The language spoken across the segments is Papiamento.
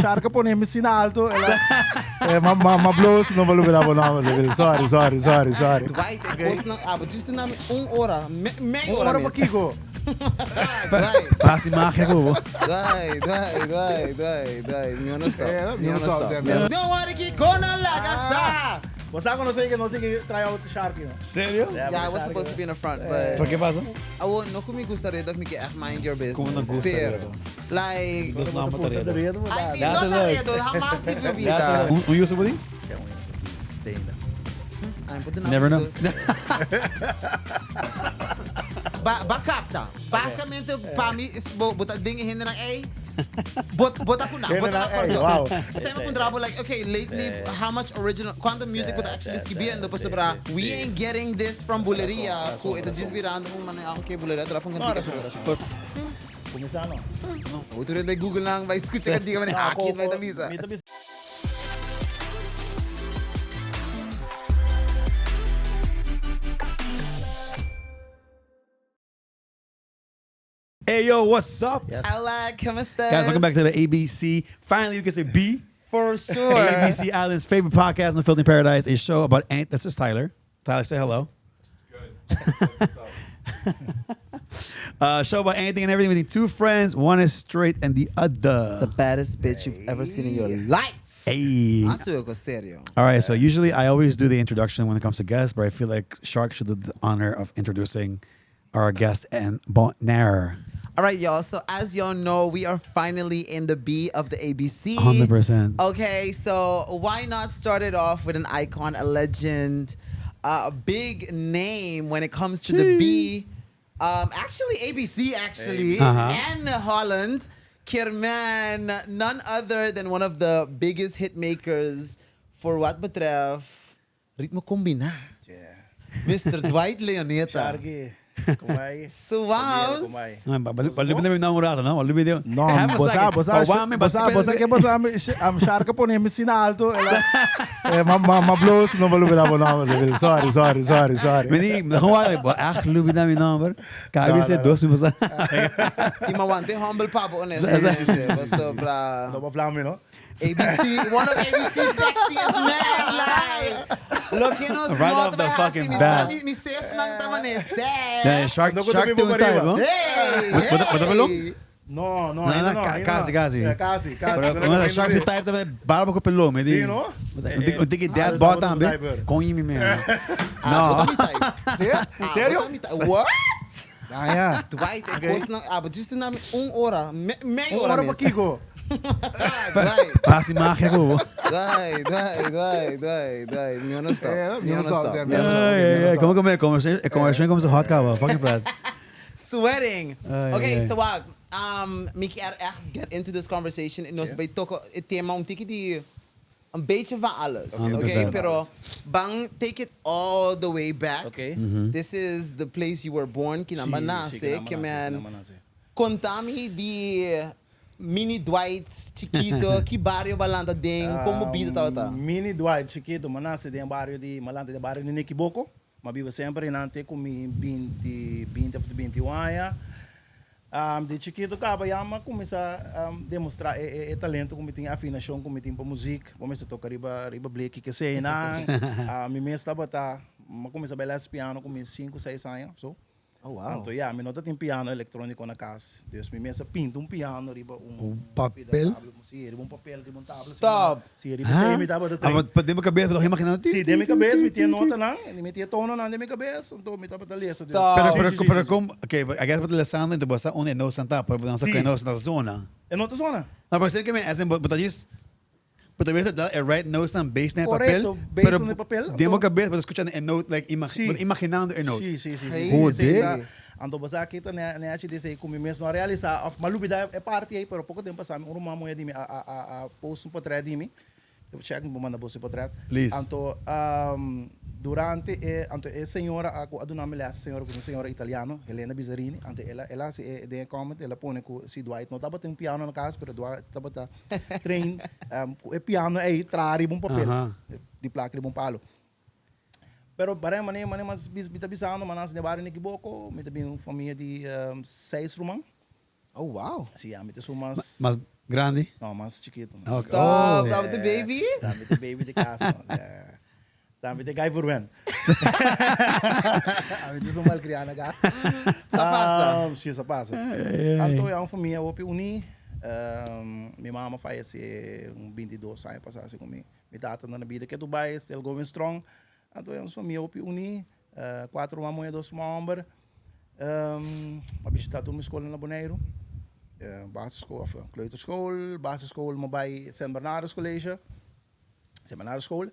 Shark a pone mi asina alto. El a, eh, ma, ma, ma bloos, no bo lubida bo nomber, Sevil. Sorry, sorry, sorry, sorry. Dwight, e kosnan abo djis na mi un ora, me, mei Un ora ora mes. pakiko? Dwight. Pa hasi magia ku bo. Dwight, Dwight, Dwight, Dwight, Dwight, mi no stop. Eh, Mi mi no no stop, stop. mi Mi no- no- Don't worry, Kiko no laga sa. Bo sa ku nos a yega, nos a yega try out Sharky, no? Serio? Yeah, I was supposed to be in the front, but Por ke pasa? Awo, no ku mi gusta redo of mi ke echt mind your business. Komo no gusta Pero, redo? like, Dos nomber ta redo. I mean, no ta redo, hamas di mi bida. Un yu bo tin? Never know. Ba, ba capta. Basicamente, pa mi, bo, bo ta den e hendenan ey, bo, bo ta kuna, bo ta na Hendenan ey, Kòrsou. wow. Semper puntra bo like, okay, lately, how much original, cuanto music bo ta actually skibiendo? Pasobra, we ain't getting this from Buleria, ku e ta djis birando un manera, okay, Buleria ta drop un kantika so. Kuminsá no. Bo tur bai Google nan, bai skucha kantika, manera, ah, kiet bai ta bisa. Mi ta bisa. Hey yo, what's up? Yes. Hola, ¿cómo estás? Guys, welcome back to the ABC. Finally, we can say B. For sure. ABC Island's favorite podcast in the Filthy Paradise, a show about any, that's just Tyler. Tyler, say hello. Good. What's up? Show about anything and everything between two friends. One is straight and the other. The baddest bitch you've ever seen in your life. Hey. Hace algo serio. All right, so usually I always do the introduction when it comes to guests, but I feel like Shark should do the honor of introducing our guest and Bonaire. All right, y'all. So as y'all know, we are finally in the B of the ABC. 100%. Okay, so why not start it off with an icon, a legend, a big name when it comes to the B. Actually, ABC, actually, and Holland. Kerman, none other than one of the biggest hit makers for wat betreft Ritmo Kombiná. Mister Dwight Leoneta. Sharky, kon bai? Suaus. Kon bai? Balubida mi nomber rato, no? Balubida. No, bosa, bosa, bosa, bosa, ke bosa, am Shark a pone mi sina alto. Eh, ma, ma, ma bloos, no balubida bo nomber. Sorry, sorry, sorry, sorry. Meni, no, bo echt lubida mi nomber. KBC dos mi bosa. I ma wante humble papo honestamente. Pasobra. No pa fla mi, no? ABC, one of ABC sexiest men, like, lo que nos Right no off the ta fucking mi bat. mi mi ses nang ta mane se. Yeah, shark, No, shark ku tune ta type, no? Hey, Wat- wat- wat hey. pelon? No, no, No, ainda no, no, ainda casi, no. casi. Ja, casi, casi. Pero No, una no, shark no, type tambe barba ku pelon, me di. Sí, no? Un tiki Ah, dead dus bot dat tambe. wordt een type. Kon je me meer. Ah, No. bo ta mi type. Sí? Ah, Serio? bo ta mi type. What? Ah, ja. Dwight, e Oké. kosnan, ah, but just na mi un ora, me, mei Un ora ora mes. pakiko? Dwight, Hasi magia ku bo. Dwight, Dwight, Dwight, Dwight, Dwight, mi no stop. Eh, Mi no stop. mi Mi no no stop. stop. Ay, ay, ay. Como como como como como como hot kaba, fucking pret. Sweating. Ay, Okay, ay. so wak, mi kier echt get into this conversation. En nos bay toca e tema un tiki di een beetje van alles. 100%. Okay, pero ban take it all the way back. Okay. This is the place you were born, Sí, Kinamba sí, nase, Kinamba que nase, man. Kinamba nase. Contami di mini Dwight chiquito, ki barrio b'a lanta den, como bida tabata? Mini Dwight chiquito, m'a nase den bario di, m'a lanta den bario di Nikiboko. M'a biba semper einan te ku mi binti, binti of 21 aña. Di chikito kaba ya m'a kuminsá demostrá e e e talento ku mi tin, e afinashon ku mi tin pa muzik. Kuminsá toka riba riba bleki kesei einan. Mi mes tabata, m'a kuminsá bai les piano ku mi sinku, seis aña so. Oh wow. Anto ya, mi no ta tin piano electronico na cas. Dus mi mes a pinta un piano riba un Un papel? Sí, riba un papel, riba un tabla. Stop. Sí, riba esei mi tabata Ah, train. pa den bo cabes, bo ta imagina. Sí, den mi cabes mi tin e notanan, mi tin e tononan den mi cabes, anto mi tabata lesa. Dus. Stop. Pero, Sí, pero, sí, sí, pero sí, sí. com, okay, I guess bo ta lesando, enton bo sa unda e notanan ta, pero bo no sa Sí. cu e notanan ta zona. E no ta zona. No, pero siem que me, as in, bo ta djis, bo ta bisa e right notes nan based na e papel. Correcto, based na e papel. Den bo cabes bo ta scuchando e note, like, ima, Sí. bo ta imaginando e note. Sí, sí, sí, sí. Joder. Sí, ta, anto bo sa aki ta ne, ne haci desey cu mi mes no a realisa, of m'a lubida e parti ey, pero poco tempo pasa mi un ruman muher di mi a, a, a, a post un potret di mi. Te bo check, mi bo manda bo su potret. Please. Anto, durante e, anto e señora a cu a duna mi les, señora cu ta un señora italiano, Helena Bizzarini, anto el a, el a haci e, den e comment el a pone cu si Dwight no tabata tin piano na cas, pero Dwight tabata train cu e piano ey traha riba un papel, di plak riba un palo. Pero bare mane mane mas mi ta bisando, mi a nace den bario Nikiboko, mi ta bin un famia di seis ruman. Oh wow. Si, ami ta su mas. Mas. Grandi? No, mas chikitu. Ok. Stop, Oh. tabata baby? Tambe ta baby di cas. No. Yeah. Tambe ta guy verwend. Ami ta un malcriado na cas. Sa pasa. Si, sa pasa. Anto ya un famia hopi uni. Mi mama fayece un 22 aña pasa así cu mi. Mi tata na bida ke Dubai, still going strong. Anto ya un famia hopi uni. Cuatro ruman muhe, dos ruman homber. A bishita tur mi skolnan na Boneiru. Basisschool, of kleuterschool, basisschool, mi bai Sint Bernardus College, Sint Bernardus School,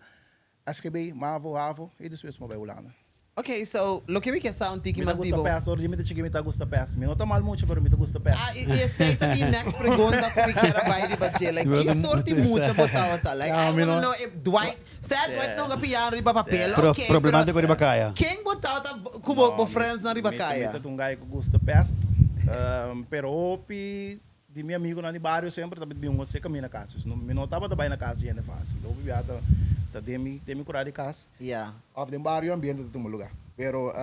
SGB, mavo, havo, i despues mi bai Hulanda. Ok, so loke mi ke sa un tiki Mi ta mas di gusta bo. pes, ora di mi ta chiki mi ta gusta pes. Mi no ta mal mucha, pero mi ta gusta pes. Ah, i esei ta mi next pregunta ku mi kier a bai riba dje. Like, ki sort di mucha bo tabata? Like, I wanna know if Dwight Sea Dwight no hunga piano riba papel, Pero ok, problemático pero riba kaya. Ken bo tabata ku bo bo friendsnan riba kaya? Mi ta un guy ku gusta pest, pero hopi di mi amigonan di bario semper ta bin un camina na kas. Dus mi no tabata bai na kas di hende fácil. Hopi bia ta ta den mi den mi kura di kas. Ya. Of den bario ambiente ta tuma luga. Pero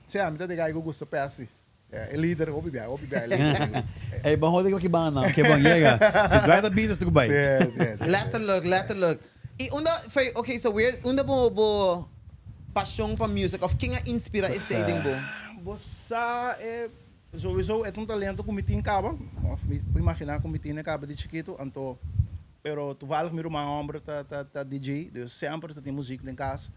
sea mi ta di guy ku gusta pest si. E lider hopi bia, hopi bia e lider. Ey, bon hode ki banda, ke bon yega. Si Dwight a bisa, tu ku bai. Si, si, si. Letterlijk, letterlijk. I unda, fei, okay, so where, unda bo, bo pasion pa music, of ken a inspira esei den bo? Bo sa, e, sowieso e ta un talento ku mi tin kaba, of mi por imagina ku mi tin e kaba di chikitu, anto, Pero toevallig mi ruman homber ta ta ta DJ, dus semper ta tin muziek den kas.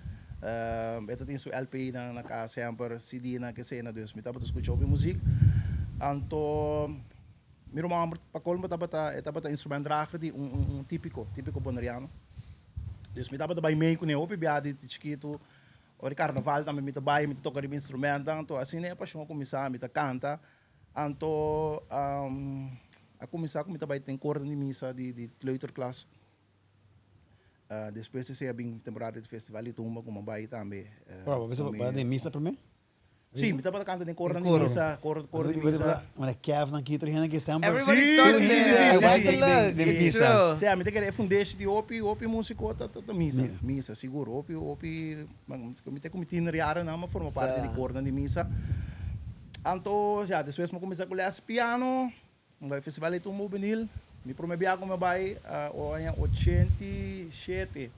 E ta tin su LP nan na kas semper, CD nan kesena, dus mi tabata skucha hopi muziek. Anto mi ruman homber pa colmo tabata e tabata instrumentdrager di un un un tipico, tipico boneriano. Dus mi tabata bai mee cune hopi bia di chikitu. Ora di carnaval tambe mi ta bai, mi ta toca riba instrumentan, anto asina e pasion a cuminsa, mi ta canta. Anto a kuminsá ku mi ta bai den kor di misa di di kleuterklas. Despues esei a bin temporada di festival di tumba ku mi a bai tambe. Ora, bo bisa bai den misa promé? Sí, mi tabata kanta den kor di misa, kor kor di misa. Mira Kev nan ki tur hende ki semper. Everybody starts there. Letterlijk, it's true. Sí, mi ta kere e fundeshi di hopi hopi músiko ta ta misa, misa sigur. Hopi hopi, mi ta ku mi tiener yarennan mi a forma parti di kornan di misa. Anto ya despues mi a kuminsá ku lès piano, mi bai festival di tumba hubenil, mi promé bia ku mi a bai o aña 87,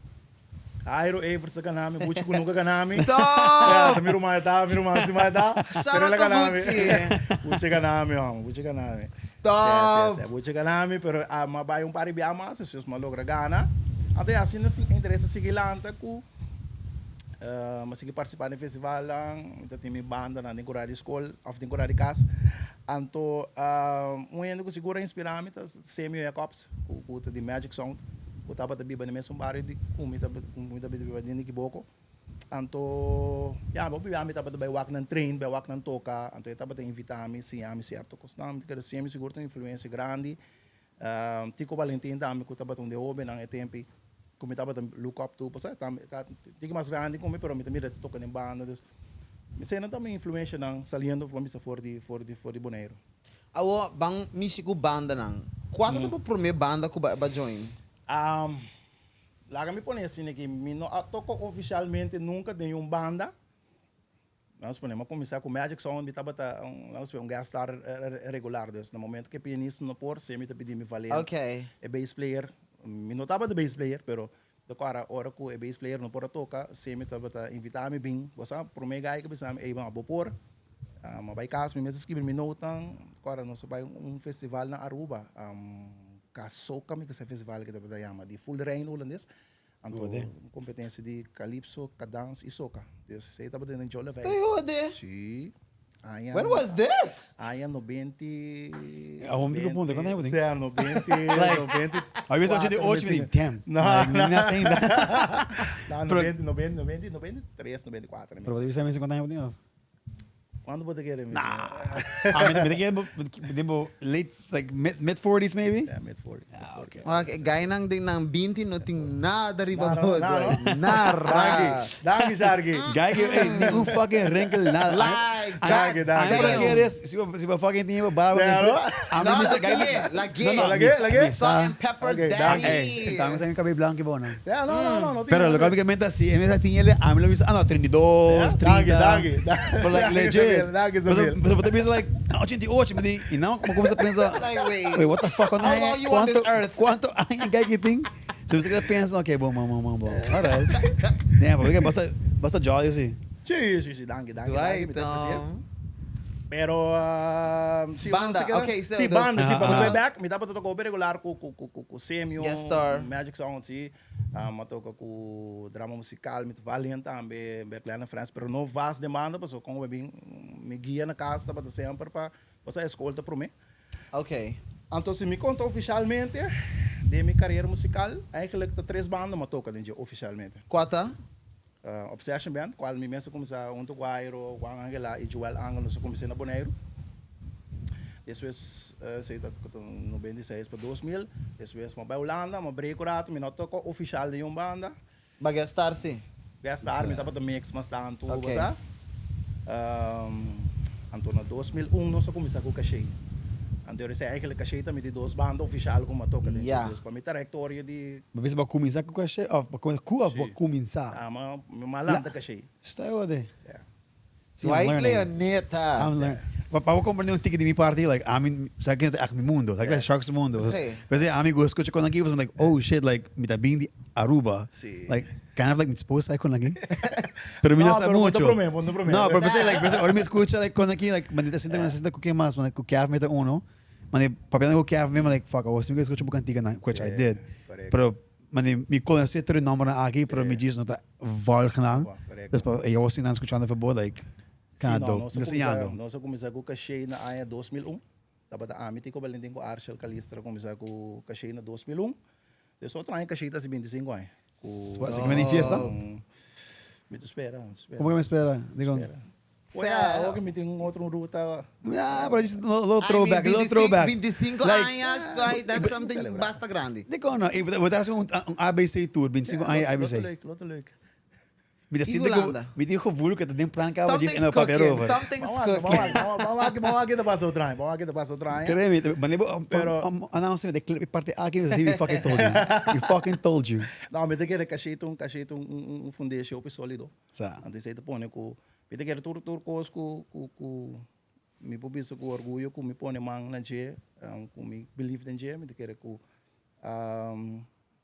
Jairo Everts a gana mi, Buchi ku nunka gana mi. Stop! Ya, ta mi ruman e ta, mi ruman si mai ta, Shout pero out el a to gana mi. Buchi. Buchi a gana mi, hòmber, Buchi a gana mi. Stop! Si, si, si, Buchi a gana mi, pero a mi a bai un par di bia mas, despues mi a logra gana. Anto ya asina si e interes a sigui lanta ku. Mi a sigui partisipá den festivalnan, mi ta tin mi bandanan den kura di skol òf den kura di kas. Anto un hende ku sigur a inspirá mi ta Samuel Jacobs ku ta di Magic Sound ku tabata biba den mesun bario di ku mi ta ku mi ta biba den Nikiboko. Anto ya hopi bia mi tabata bai wak nan train, bai wak nan toka, anto e tabata invitá mi, siña mi sierto kosnan. Mi ta kere Samuel sigur ta un influensia grandi. Tico Valentin tambe ku tabata un di e hobennan e tempi ku mi tabata look up to pasobra e tambe ta tiki mas grandi ku mi pero mi ta mira e ta toka den banda dus mi eseinan ta mi influencianan saliendo pa bisa for di for di for di Boneiru. Awor ban mishi ku bandanan. Kua ta bo prome banda ku bo a join? Laga mi pone asina ki mi no a toka ofisialmente nunka den un banda. Laga nos pone, mi a kuminsá ku Magic Sound, mi tabata un, laga nos pone, un guest star regular. Dus na momento ku e pianista no por, Semi ta pidi mi Valero, e bass player. Mi no tabata bass player, pero ta kòrda ora ku e bass player no por a toka, Semi tabata invitá mi bin. Bo sa, promé guy ku bisa mi, ey bo por. Mi a bai kas, mi mes a skribi mi notanan. Kòrda nos a bai un festival na Aruba, Kasoka mi kisa e festival ku tabata yama, di full reino hulandes. Anto un competencia di calypso, cadans y soca. Dus esey tabata den Jolle Stay hode. Sí. Aña When was this? Aña nobenti. Awor mi tin ku puntra, kuantu aña bo tin? Sea, nobenti, nobenti. Awor mi sa ochenta i ocho, mi di, damn. No, Like, mi no nase ainda. No, nobenti, nobenti, nobenti, nobenti tres, nobenti kuater. Pero bo ta bisa mi kuantu aña bo tin of? Cuanto bo ta kere mi? Nah. Ah, mi ta kere bo den bo late, like mid, mid forties maybe? Yeah, mid forties. Ah, okay. Wak, e guynan den nan binti no tin nada riba No, no, bo, no, Dwight. no. Nada. Danki, danki Sharky. Guy ke, ey, ni un fucking wrinkle, nada. Like. Like, God Ami damn. kere si bo si bo fucking tin bo barba Claro. Ami No, misa lag'é, lag'é. No, no, Lag'é, lag'é. Salt and pepper Okay, daddy. Ey, tambe sa mi cabello blanco y bono. Ja, no, no, no, no tin Pero lo nada. que me así, en vez de tinha ami lo bisa, ah no, 32, Danki, 30. danki, danki. But like Danki, legit. Samuel, danki, Samuel. Pero você pensa like, ah, 88, me di, e não, como você pensa, Like, wait. wait, what the fuck, quanto How long you on quanto, this earth? quanto aña que tem? Se você pensa, ok, bom, bom, bom, bom, bom. Alright. Damn, porque basta, basta jolly assim. Si, si, si, danki, danki, danki, mi ta aprecia. Right, Pero, si, Banda, no sé okay, so Si, banda, si, pa Ah. way back, mi tabata toca hopi regular cu, cu, cu, cu, cu Semio, Guest star. Magic Sound, si. Mi a toca cu Drama Musical, mi ta Valiant tambe, Berkeley Friends, pero no vast demanda, paso con we bin, mi guia na cas tabata semper pa, paso e school ta prome. Okay. Anto si mi conta oficialmente, den mi carera musical, eigenlijk ta tres banda mi a toca den dje oficialmente. Cua ta? Obsession Band, cual mi mes a cuminsa hunto cu Airo, Juan Angela y Joel Angel nos a cuminsa na Boneiru. Despues, esey ta 96 pa 2000, despues mi a bay Hulanda, mi a break un rato, mi no toca oficial den un banda. Ba guest star si? Guest star, mi tabata mix mas tanto, Okay. bo sa. Anto na 2001 nos a cuminsa cu Cashey. Anto esey eigenlijk Cashey ta mi di dos banda oficial cu mi a toca den Ja. Dus pa mi trayectoria di Bo bisa bo cuminsa cu Cashey of bo cuminsa cu of bo Si. cuminsa? Ah, ma mi a lanta Cashey. Sta ode. Ja. See, I'm Dwight learning. Leoneta. I'm learning. Pa pa bo comprende un tiki di mi parti, like, ami, sa ken ta echt mi mundo, sa ken Sharks mundo. Sí. Pues ami go escucha con aki, I'm like, oh shit, like, mi ta bin di Aruba. Sí. Like, kind of like mi esposa con aki. Pero mi no No, sa pero mucho. no promé, no promé. No, pero pensé, like, pensé, ora mi escucha, like, con aki, like, mi ta sinta, mi ta sinta cu ken mas, like, cu Kev mi ta uno. Mane, papiando cu Kev mi, like, fuck, awor si mi escucha bo cantica nan, which I Yeah, did. correcto. Pero, mane, mi conoce tur e nombernan aki, pero mi djis no ta volg nan. Correcto. Dus pa, e awor si nan escuchando for bo, like, Sí, kinda no, dope. nos a Mi ta cuminsa, siñando. nos a cuminsa cu Cashey na aña 2001. Tabata ami, Tico Valentin cu Arshel Calistra cuminsa cu Cashey na 2001. Dus otro aña Cashey ta haci 25 aña. Cu, Así que mi tin fiesta? Mi ta spera, mi ta spera. Como que mi spera? Digo, Spera. Oya, awor mi tin un otro ruta. Ah, pero just a little throwback, a little throwback. 25 Like, aña, Dwight, that's something basta grandi. Digo, no, e bo ta haci un ABC tour, 25 aña ABC. Lo ta leuk, lo ta leuk. Mi ta Y sinti ku, Hulanda? mi tin gevoel ku ta den plan kaba djis Something's en papia cooking, over. something's Vamos a, cooking. vamos a, vamos a, kita pasa otro aña, vamos a kita pasa otro aña. Créeme, wanneer we Pero- announce de clip parte aki, we fucking told you. We fucking told you. No, mi ta kere Cashey ta un Cashey ta un un un fundeshi hopi solido. Sa. Anto esei ta pone ku mi ta kere tur tur kos ku ku ku mi por bisa ku orguyo ku mi pone man na dje, ku mi believe den dje, mi ta kere ku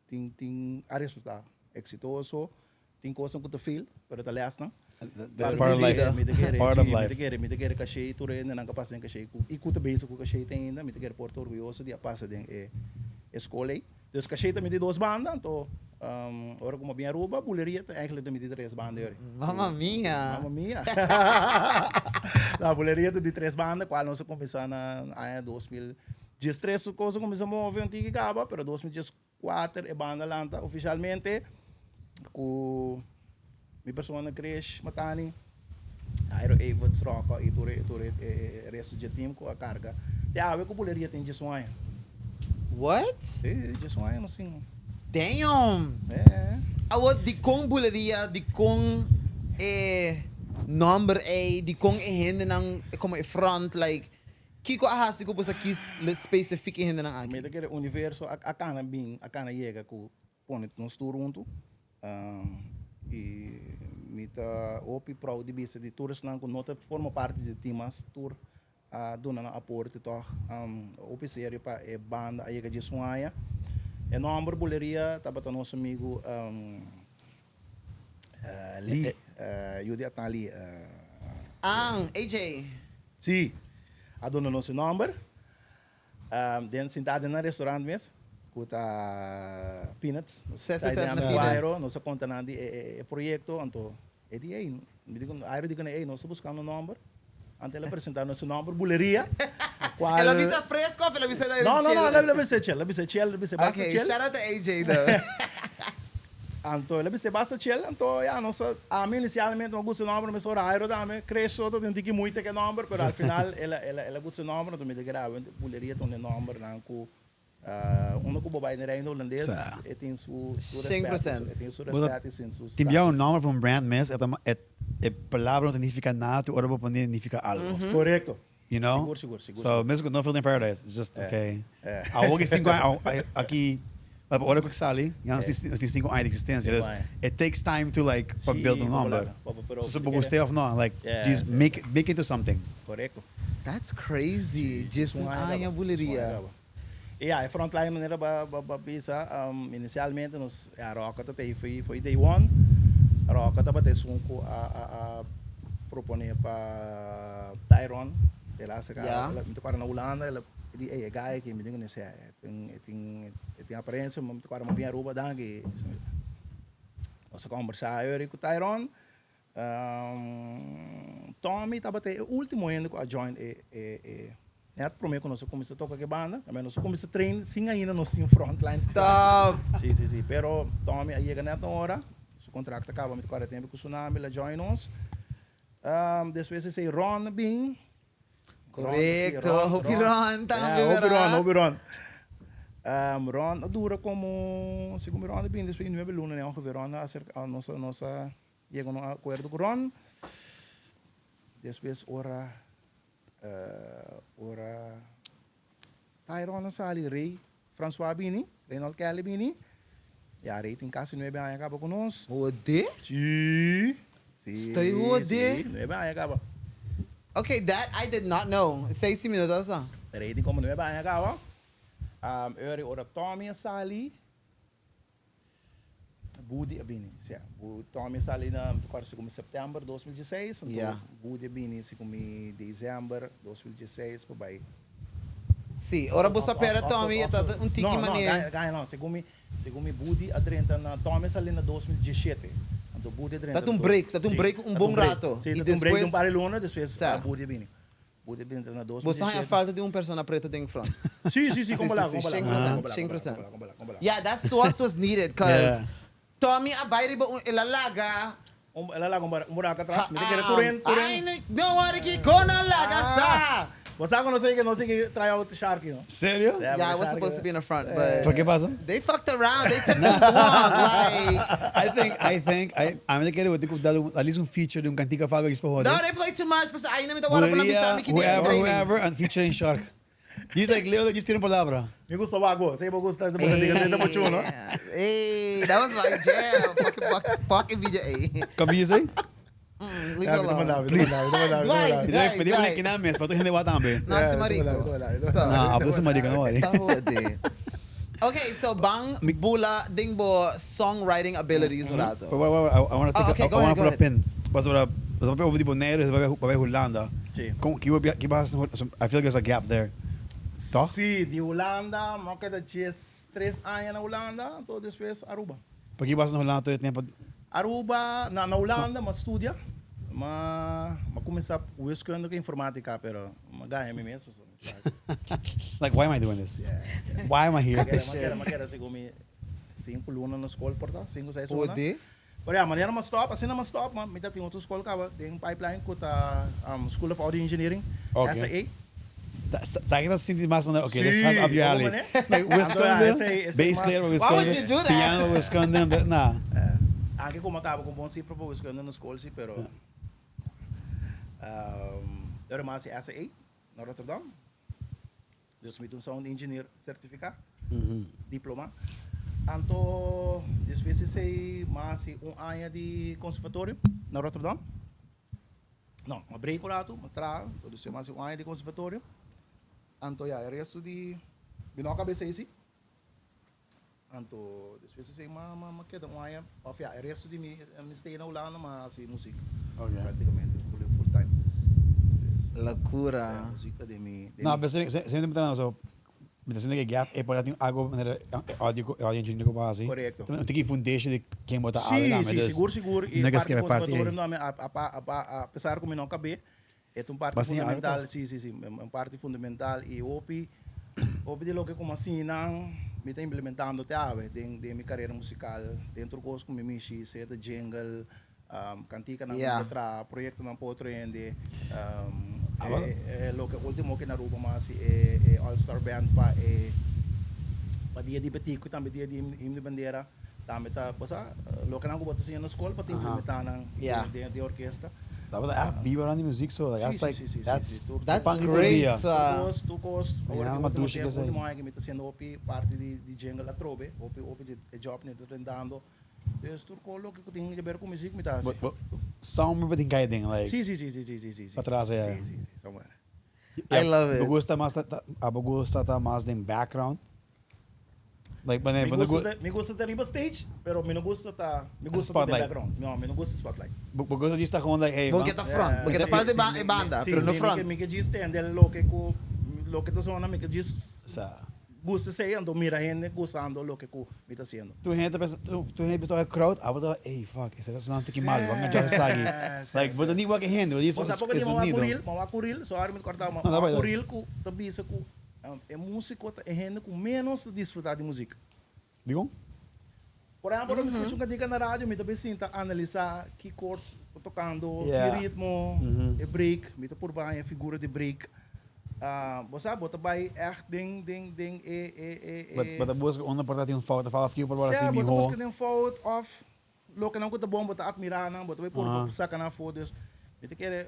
tin tin a resulta exitoso, tin kosnan ku ta fail, pero ta lèsnan. That's part of life. Mi ta kere, Part of si, mi ta life. kere, mi ta kere Cashey tur hendenan ku a pasa den Cashey ku i ku ta bezig ku Cashey te ainda, mi ta kere por ta orguyoso di a pasa den e e skol ei. Dus Cashey ta miti dos banda, anto ora ku mi a bin Aruba, Buleria ta eigenlijk ta miti tres banda yori. Mama mia! Mama mia! No, Buleria ta di tres banda, kual nos a kuminsá na aña 2013 su kos a kuminsá move un tiki kaba, pero 2014 e banda lanta ofishalmente ku mi persona Krish Matani, Jairo Everts, Rocco i tur e tur e resto dje team ku a karga. Te awe ku Buleria tin djes un aña. What? Si, djes un aña nos tin. Damn! E. Awor dikon Buleria, dikon e nomber ei, dikon e hendenan komo e front like kiko a hasi ku boso a kis specifiek e hendenan aki? Mi ta kere universo a kana bin, a kana yega ku Pone nos tur huntu y mi ta hopi proud di bisa di tur esnan cu no ta forma parti di e team mas tur a duna nan aporte tog hopi serio pa e banda a yega djes un aña. E nomber Buleria tabata nos amigo Lee, yu di Atan Lee. Ah, AJ. Si, a duna nos e nomber. Den sintá den nan restaurant mes ku ta Peanuts. Nos Sese ta den sese Airo, nos a konta nan di e proyekto, anto e di ey, mi di ku Airo di ku ey nos ta buskando nòmber, anto el a presentá nos e nòmber Buleria, kual El a bisa fresco of el a bisa No, no, no, el a bisa chel, el a bisa chel, el a bisa basta Okay, chel. shout out to AJ though. Anto el a bisa basta chel, anto ya nos a, ami inicialmente no a gusta e nòmber, mesora Airo tambe, Chris so ta tin tiki muita ku e nòmber, pero al final el a el a gusta e nòmber, anto mi ta kere awe Buleria ta un di e nòmbernan ku. Unda ku bo bai den Reino Hulandes e tin su respet, e tin su respet i su status. Tin bia un nomber pa un brand mes e e palabra no ta nifica nada te ora bo pone nifica algo. Korekto. You know? Sigur, sigur, sigur. So mes ku No Filter in Paradise it's just okay. Awor ki sinku aña aki ora ku sali ya nos tin sinku aña di existencia dus it takes time to like pa build un nomber. So bo gusta of no like just make it into something. Korekto. That's crazy. Djes un aña buleria. Y ya, e frontline manera ba ba bisa, inicialmente nos, ya, Roca ta tei foi foi day one. Roca tabata esun cu a a a propone pa Tyron, el a acerca, el a, mi ta cuadra na Hulanda, el a di, ey, e guy aki mi tin cu nesea, e tin e tin e tin apariencia, mi ta cuadra mas bien Aruba, danki. Nos a combersa ey cu Tyron. Tommy tabata e ultimo hende cu a join e e e net prome cu nos a cuminsa toca cu e banda. Tambe nos a cuminsa train sin ainda nos tin frontline. Stop! Si, si, si. Pero Tommy a yega net na ora. Su contract a caba mi ta cuadra tempo cu Tsunami el a join nos. Despues esey Ron a bin. Correcto, hopi Ron tambe, Yeah, hopi verdad? Ron, hopi Ron. Ron a dura como, segun mi Ron a bin despues di nuebe luna ongeveer Ron a acerca nos a nos a Yega un akuerdo ku Ron. Despues ora ora Tyron a sali, Rey Francois a bini, Reynold Kelly bini. Ya Rey tin kasi nuebe aña kaba ku nos. Hode? Si. Si. Estoy hode. Si, nuebe aña kaba. Okay, that I did not know. Seis si mi no ta sa. Rey tin komo nuebe aña kaba. Ora ora Tommy a sali. Budi a bini, si a. Tommy a sali na, mi ta kòrda si komo sèptèmber 2016, anto Ya. Budi a bini si komo desèmber 2016 pa bai. Si, ora bo sa pera Tommy e ta un tiki No, no, manera. gaña no, segun mi, segun mi Budi a drenta na, Tommy a sali na 2017, anto Budi a drenta Ta un break, ta un break un bon rato. Si, ta un break di un par di luna, despues Budi a bini. Bo ta bini na Bo sa haña 2017. falta di un persona preto den front. Sí, sí, sí, Sí, kon sí, bala, sí, kon bala, shen kon bala, percent, kon bala, shen kon bala, percent. kon bala, kon bala, kon bala. Yeah, that sauce was needed, cause Yeah. Tommy a bai riba un, el a laga. Un, el a laga un un buraco atras. Mi ta kere tur en, tur en. Ai, no worry ki kon a laga sa. Bo sa ku no sigui, no sigui try out Sharky, no? Serio? Yeah, Yeah, I was Sharky, supposed to be in the front, but Por ke pasa? they fucked around, they took too long, like. I think, I think, I, ami ta kere bo tin ku dal un, at least un feature di un kantika of algo djis pa hode. No, they play too much, pasobra ainda mi ta wòrdu pa nan Buleria, bisa mi ki dia whoever, training. whoever, and featuring Shark. Djis like Leo djis tira un palabra. Mi gusta wak bo, si bo gusta ese bo kantika, ta bo chulo. Ey, that was my jam. Fucking, fucking, fucking video, ey. Kon video esei? Leave it alone. Please. Dwight, Dwight, Mi Dwight. kinan mes, pa tur hende wak tambe. No, si marico. Stop. No, abo si marico, no worry. Ta hode. Okay, so ban bula den bo songwriting abilities un rato. Wait, wait, wait, I wanna Oh, take okay, a, go I wanna ahead, go put a ahead. pin. Pasobra, pasobra over di Bonaire, pa bai Hulanda. Sí. Kon, ki bo ki bo hasi, I feel like there's a gap there. Toch? Sí, di Hulanda, mi a keda 13 aña na Hulanda, anto despues Aruba. Pa ki bo hasi na Hulanda tur e tempo? Aruba, na na Hulanda mi a studia, mi a mi a cuminsa wiskunde cu informatica, pero mi a gaña mi mes pasobra mi sa. Like why am I doing this? Why am I here? Mi a keda mi a keda segun mi sinku luna na skol por ta, sinku seis luna. Por di? Pero ya, manera mi a stop, asina mi a stop, mi ta tin otro skol caba den pipeline cu ta School of Audio Engineering, Okay. SAE. Sa ki ta sinti mas manera, okay, this Sí, has up your como alley. mané? Like wiskunde, Ese- ese bass mas- player pa Why would wiskunde, you do that? piano pa wiskunde, but nah. Anke como a caba con bon cifra pa wiskunde na school si, pero Pero mas si SAE na Rotterdam. Dus mi ta un sound engineer certifica, diploma. Anto despues esey mas si un aña di conservatorio na Rotterdam. No, m'a break un ratu, m'a traha, anto despues m'a hasi un aña di conservatorio. Anto ya, e resto di, mi no a caba esey si. Anto despues esey m'a m'a keda un aña, of ya, e resto di mi mi stay na Hulanda m'a hasi muziek. Practicamente full full time. Locura. Muziek ta den mi, den No, mi. pero si si mi ta so, mi ta sinti ke gap e por a tin algo manera audio audio engineer ku bo hasi. Korekto. Un tiki foundation di ken bo ta Sí, awe tambe, sí, dus sigur, sigur. E no ke parti skebe parti conservatorio ei. no, a a a a pesar ku mi no kab'é, e ta un parti Bo a siña algo fundamental, toch? sí, sí, sí, un parti fundamental i hopi hopi di loke ku mi a siña nan mi ta implementando te awe den den mi karera musikal, den tur kos ku mi mishi, sea ta jingle, Kantikanan ku Yeah. ta traha, proyektonan pa otro hende. Ah, E loke ultimo ke na Aruba mas e e All Star Band pa e Pa dia di Betico y tambe dia di Himno di Bandera tambe ta, bo sa, loke nan cu bo ta siña na scol pa ta implementa nan den e orkesta. Sa bo ta echt biba rond di muziek so, like that's like, that's That's pan tur great. dia. Tur cos, tur cos. Awor ki ultimo tempo, ultimo aña ki mi ta haciendo hopi parti di jingle atrobe, hopi hopi di e job mi ta rentando. Dus tur cos loke cu tin haber cu muziek mi ta haci. Somewhere bo tin cay den, like. Si, si, si, si, si, si, si. Patras aya. Si, si, si, somewhere. I love it. Bo gusta mas ta, abo gusta ta mas den background? Like wanneer, Mi gusta ta, mi gusta ta riba stage, pero mi no gusta ta, mi gusta ta den background. No, mi no gusta spotlight. Bo gusta djis ta gewoon like, hey, Bo ke ta front, bo ke ta parti e banda, pero no front. Mi ke djis tende loke ku, loke ta zona, mi ke djis Gusta esei, anto mira hende gustando loke ku mi ta hasiendo. Tur hende ta pensa, tur hende bisa wak e crowd, abo ta ey fuck, esei ta sonando tiki mal, wak na Josh esaki. Like, bo ta ni wak e hende, bo ta Bo sa poko e di mi wak sonido. un reel, mi wak un reel, sorry mi ta korta bo, mi wak un reel ku ta bisa ku e musiko ta e hende ku menos ta disfruta di muzik. Dikon? Por ehempel, ora mi skucha un kantika na radio, mi ta bay sinta analisa ki chords ta tokando, ki ritmo, e break, mi ta purba haña figura di break. Bo sa, bo ta bay ègt den, den, den e, e, e, e. Bo ta buska unda por ta tin un fout of algo por wòrdu Sea, hasi bo ta mihó. buska den fout of lokenan ku ta bon, bo ta admirá nan, bo ta bay purba saka nan afó. Dus, mi ta kere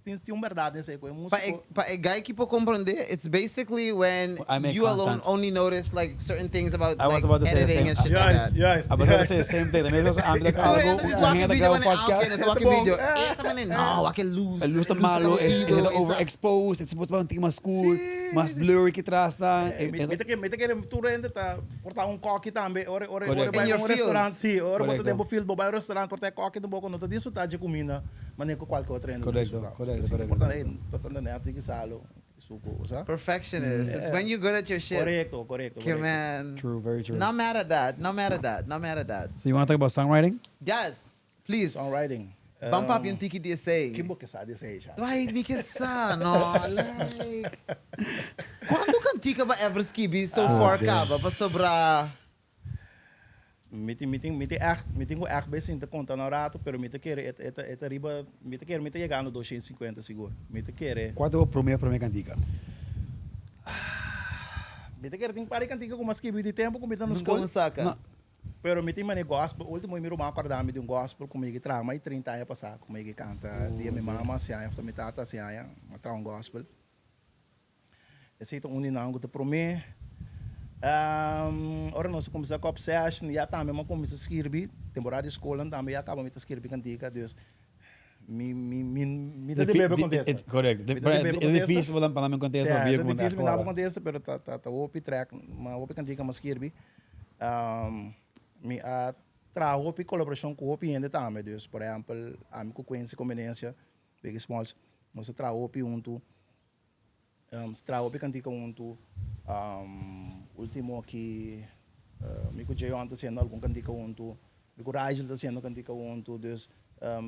tin tin un bèrdat den esei ku e músiko. Pa e guy ki por komprondé, it's basically when I make you alone content. only notice like certain things about I was like about to say the editing same. and shit like Juist, that. juist, I was about to juist. say the same thing. También was ami ta Tur algo hende un just wak e hende ta video graba manera, ah, ok, podcast. nos a wak e Bon. video. E ta manera, no, wak e luz. E luz ta E luz ta malo, e oído, e ta e sa. overexposed, e ta supuesto un tiki mas skur, mas blurry ki tras ta. Mi ta kere, mi ta kere tur hende ta por ta un koki tambe ora ora ora Correcto. bai In your un field. restaurant, si, ora bo ta Correcto. den bo field, bo bai un restaurant por ta e koki tampoco no ta disfruta dje cuminda manera cu cualke otro hende ta Correcto, disfruta. correcto, Si, correcto, por ta correcto. por ta net tiki salo, tiki suco, o sa. Perfectionist. It's when you're good at your shit. Correcto, correcto, Ke correcto. man. True, very true. Not mad at that, not mad at that, not mad at that. So you wanna talk about songwriting? Yes, please. Songwriting. Ban papia un tiki di esei. Kin bo ke sa di esei, Shari? Ay, mi ke sa, no. Like, Cuanto cantica bo ever skibi so far caba pasobra. Mi tin, mi tin, mi tin echt, mi tin cu echt bay sinta conta na un rato, pero mi ta kere e ta, e ta, e ta riba, mi ta kere mi ta yegando 250 sigur. Mi ta kere. Cua ta bo prome prome cantica? Mi ta kere tin par di cantica cu mi a skibi di tempo cu mi ta na Nunca scol. un saca. No. Pero mi tin mane gospel, ultimo mi ruman a corda mi di un gospel cu mi yega traha mai 30 aña pasa, cu mi yega canta dia mi mama haci aña of ta mi tata haci aña, mi a traha un gospel. Esey ta un di nan cu ta prome. Ora nos a cuminsa cu Obsession ya tambe mi a cuminsa skirbi, temporada di scolnan tambe ya caba mi ta skirbi cantica, dus mi mi mi mi ta debe bo contesta. Correcto. Mi ta debe bo E contesta. dificil pa nan mi contesta Sí, pabia ta cu bo ta dificil mi dabo escola. contesta, pero ta ta ta hopi track, ma hopi cantica mi a skirbi. Mi a traha hopi colaboracion cu hopi hende tambe, dus por ehempel ami cu Quincy Comenencia, Biggie Smalls, nos a traha hopi huntu. Traha hopi kantika huntu. Ultimo aki mi ku Jeon ta hasiendo algun kantika huntu. Mi ku Rigel ta hasiendo kantika huntu. Dus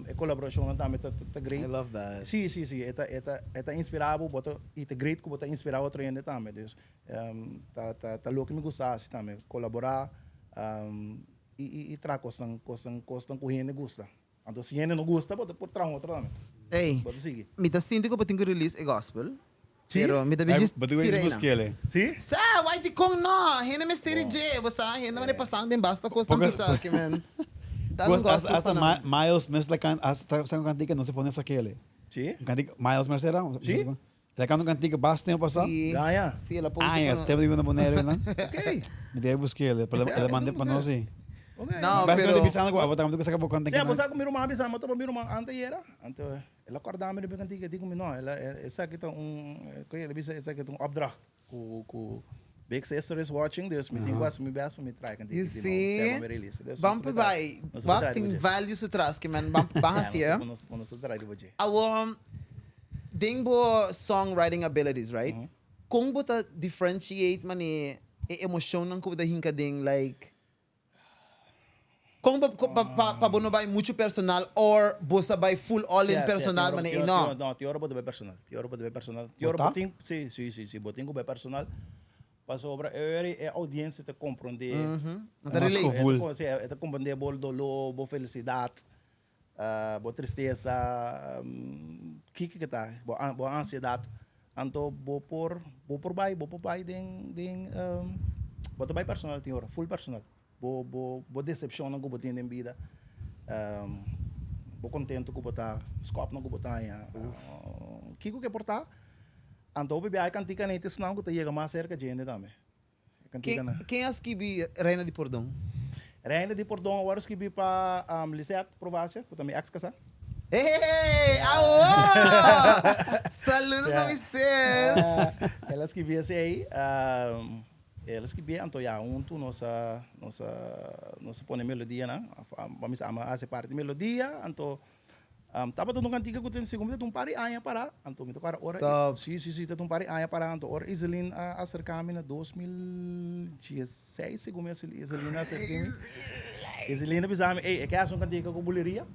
e kolaborashonnan tambe ta ta great. I love that. Si, si, si. E ta e ta e ta inspirá bo. Bo ta i ta great ku bo ta inspirá otro hende tambe. Dus ta ta ta loke mi gusta hasi tambe. Kolaborá i i i traha kosnan kosnan kosnan ku hende gusta. Anto si hende no gusta bo ta por traha un otro tambe. Ey, Bo ta sigui. mi ta sinti ku bo tin ku release e gospel. Si? Pero mi ta bin djis Bo tin ku tira djis einan. busk'el. Si? Sa, why dikon no? Hende mester di dje, bo sa, hende manera pasan den basta kos tan pisa ke men. Dal un gospel Hasta pa nan. Miles mester hasta sa un kantika no se pone sak'el. Si? Un kantika Miles mester era? Si? El a kanta un kantika basta tempu pasá. Si. Gaña. Si, el a pone su Añas, kono. tempu di bini na Bonaire nan. Ok. Mi debe busk'el, pero el a manda pa nos si. Ok. No, Básicamente pero. bisando ku abo ta ku saka bo kanta Sí, kinan. bo sa ku mi ruman a bisa, mi a topa mi ruman anteyera, anto el a kòrda mi riba e kantika, e di ku mi, no, el a, esaki ta un, koe el a bisa esaki ta un opdracht ku ku Big Sister is watching, dus mi tin ku hasi mi best pa mi traha e kantika You di nou, see? sea pa mi release. Dus Ban nos ta pa traha, bai, nos ta wak traha riba tin dje. value su tras ke men, ban ban Sí, hasi nos e. ta nos nos ta traha riba dje. Awor, den bo songwriting abilities, right? Kon bo ta differentiate mane e emocionnan ku bo ta hinka den like Kon bo pa pa pa bo no bai muchu personal or bo sa bai full all in Sia, sia, personal tin ora, mane tin ei ora, no? tin ora, no, tin ora bo ta bai personal, tin ora bo ta bai personal, tin Bo ora bo ta? tin, si, si, si, si, bo tin ku bai personal, pasobra e ora e audiencia ta komprondé, Nan ta Mas relate. gevoel. E ta, si, e ta komprondé bo doló, bo felisidat, bo tristesa, kiko ke ta, bo bo ansiedat, anto bo por, bo por bai, bo por bai den, den. Bo ta bai personal tin ora, full personal. Bo bo bo decepcionnan cu bo tin den bida, bo contento cu bo ta, scopnan cu bo ta haña, kico ke por ta? Anto hopi biaha e cantica nei ta esnan cu ta yega mas cerca djende tambe. E cantica na. Ken a skibi Reina di Pordon? Reina di Pordon a wòrdu skibi pa Lisette Provacia, cu ta mi ex casá. Hey! Awor! Saludos a mi sis! El a skibi esei. El a skibié anto ya huntu nos a nos a nos a pone melodianan pa mi sa ama hasi parti di melodia anto tabata un kantika ku tin segun mi ta un par di aña para anto mi ta kòrda ora Stop. si si si ta un par di aña para anto ora Iselin a aserka mi na 2016 segun mi Iselin a aserka mi Iselin a bisa mi ey e ke hasi un kantika ku buleria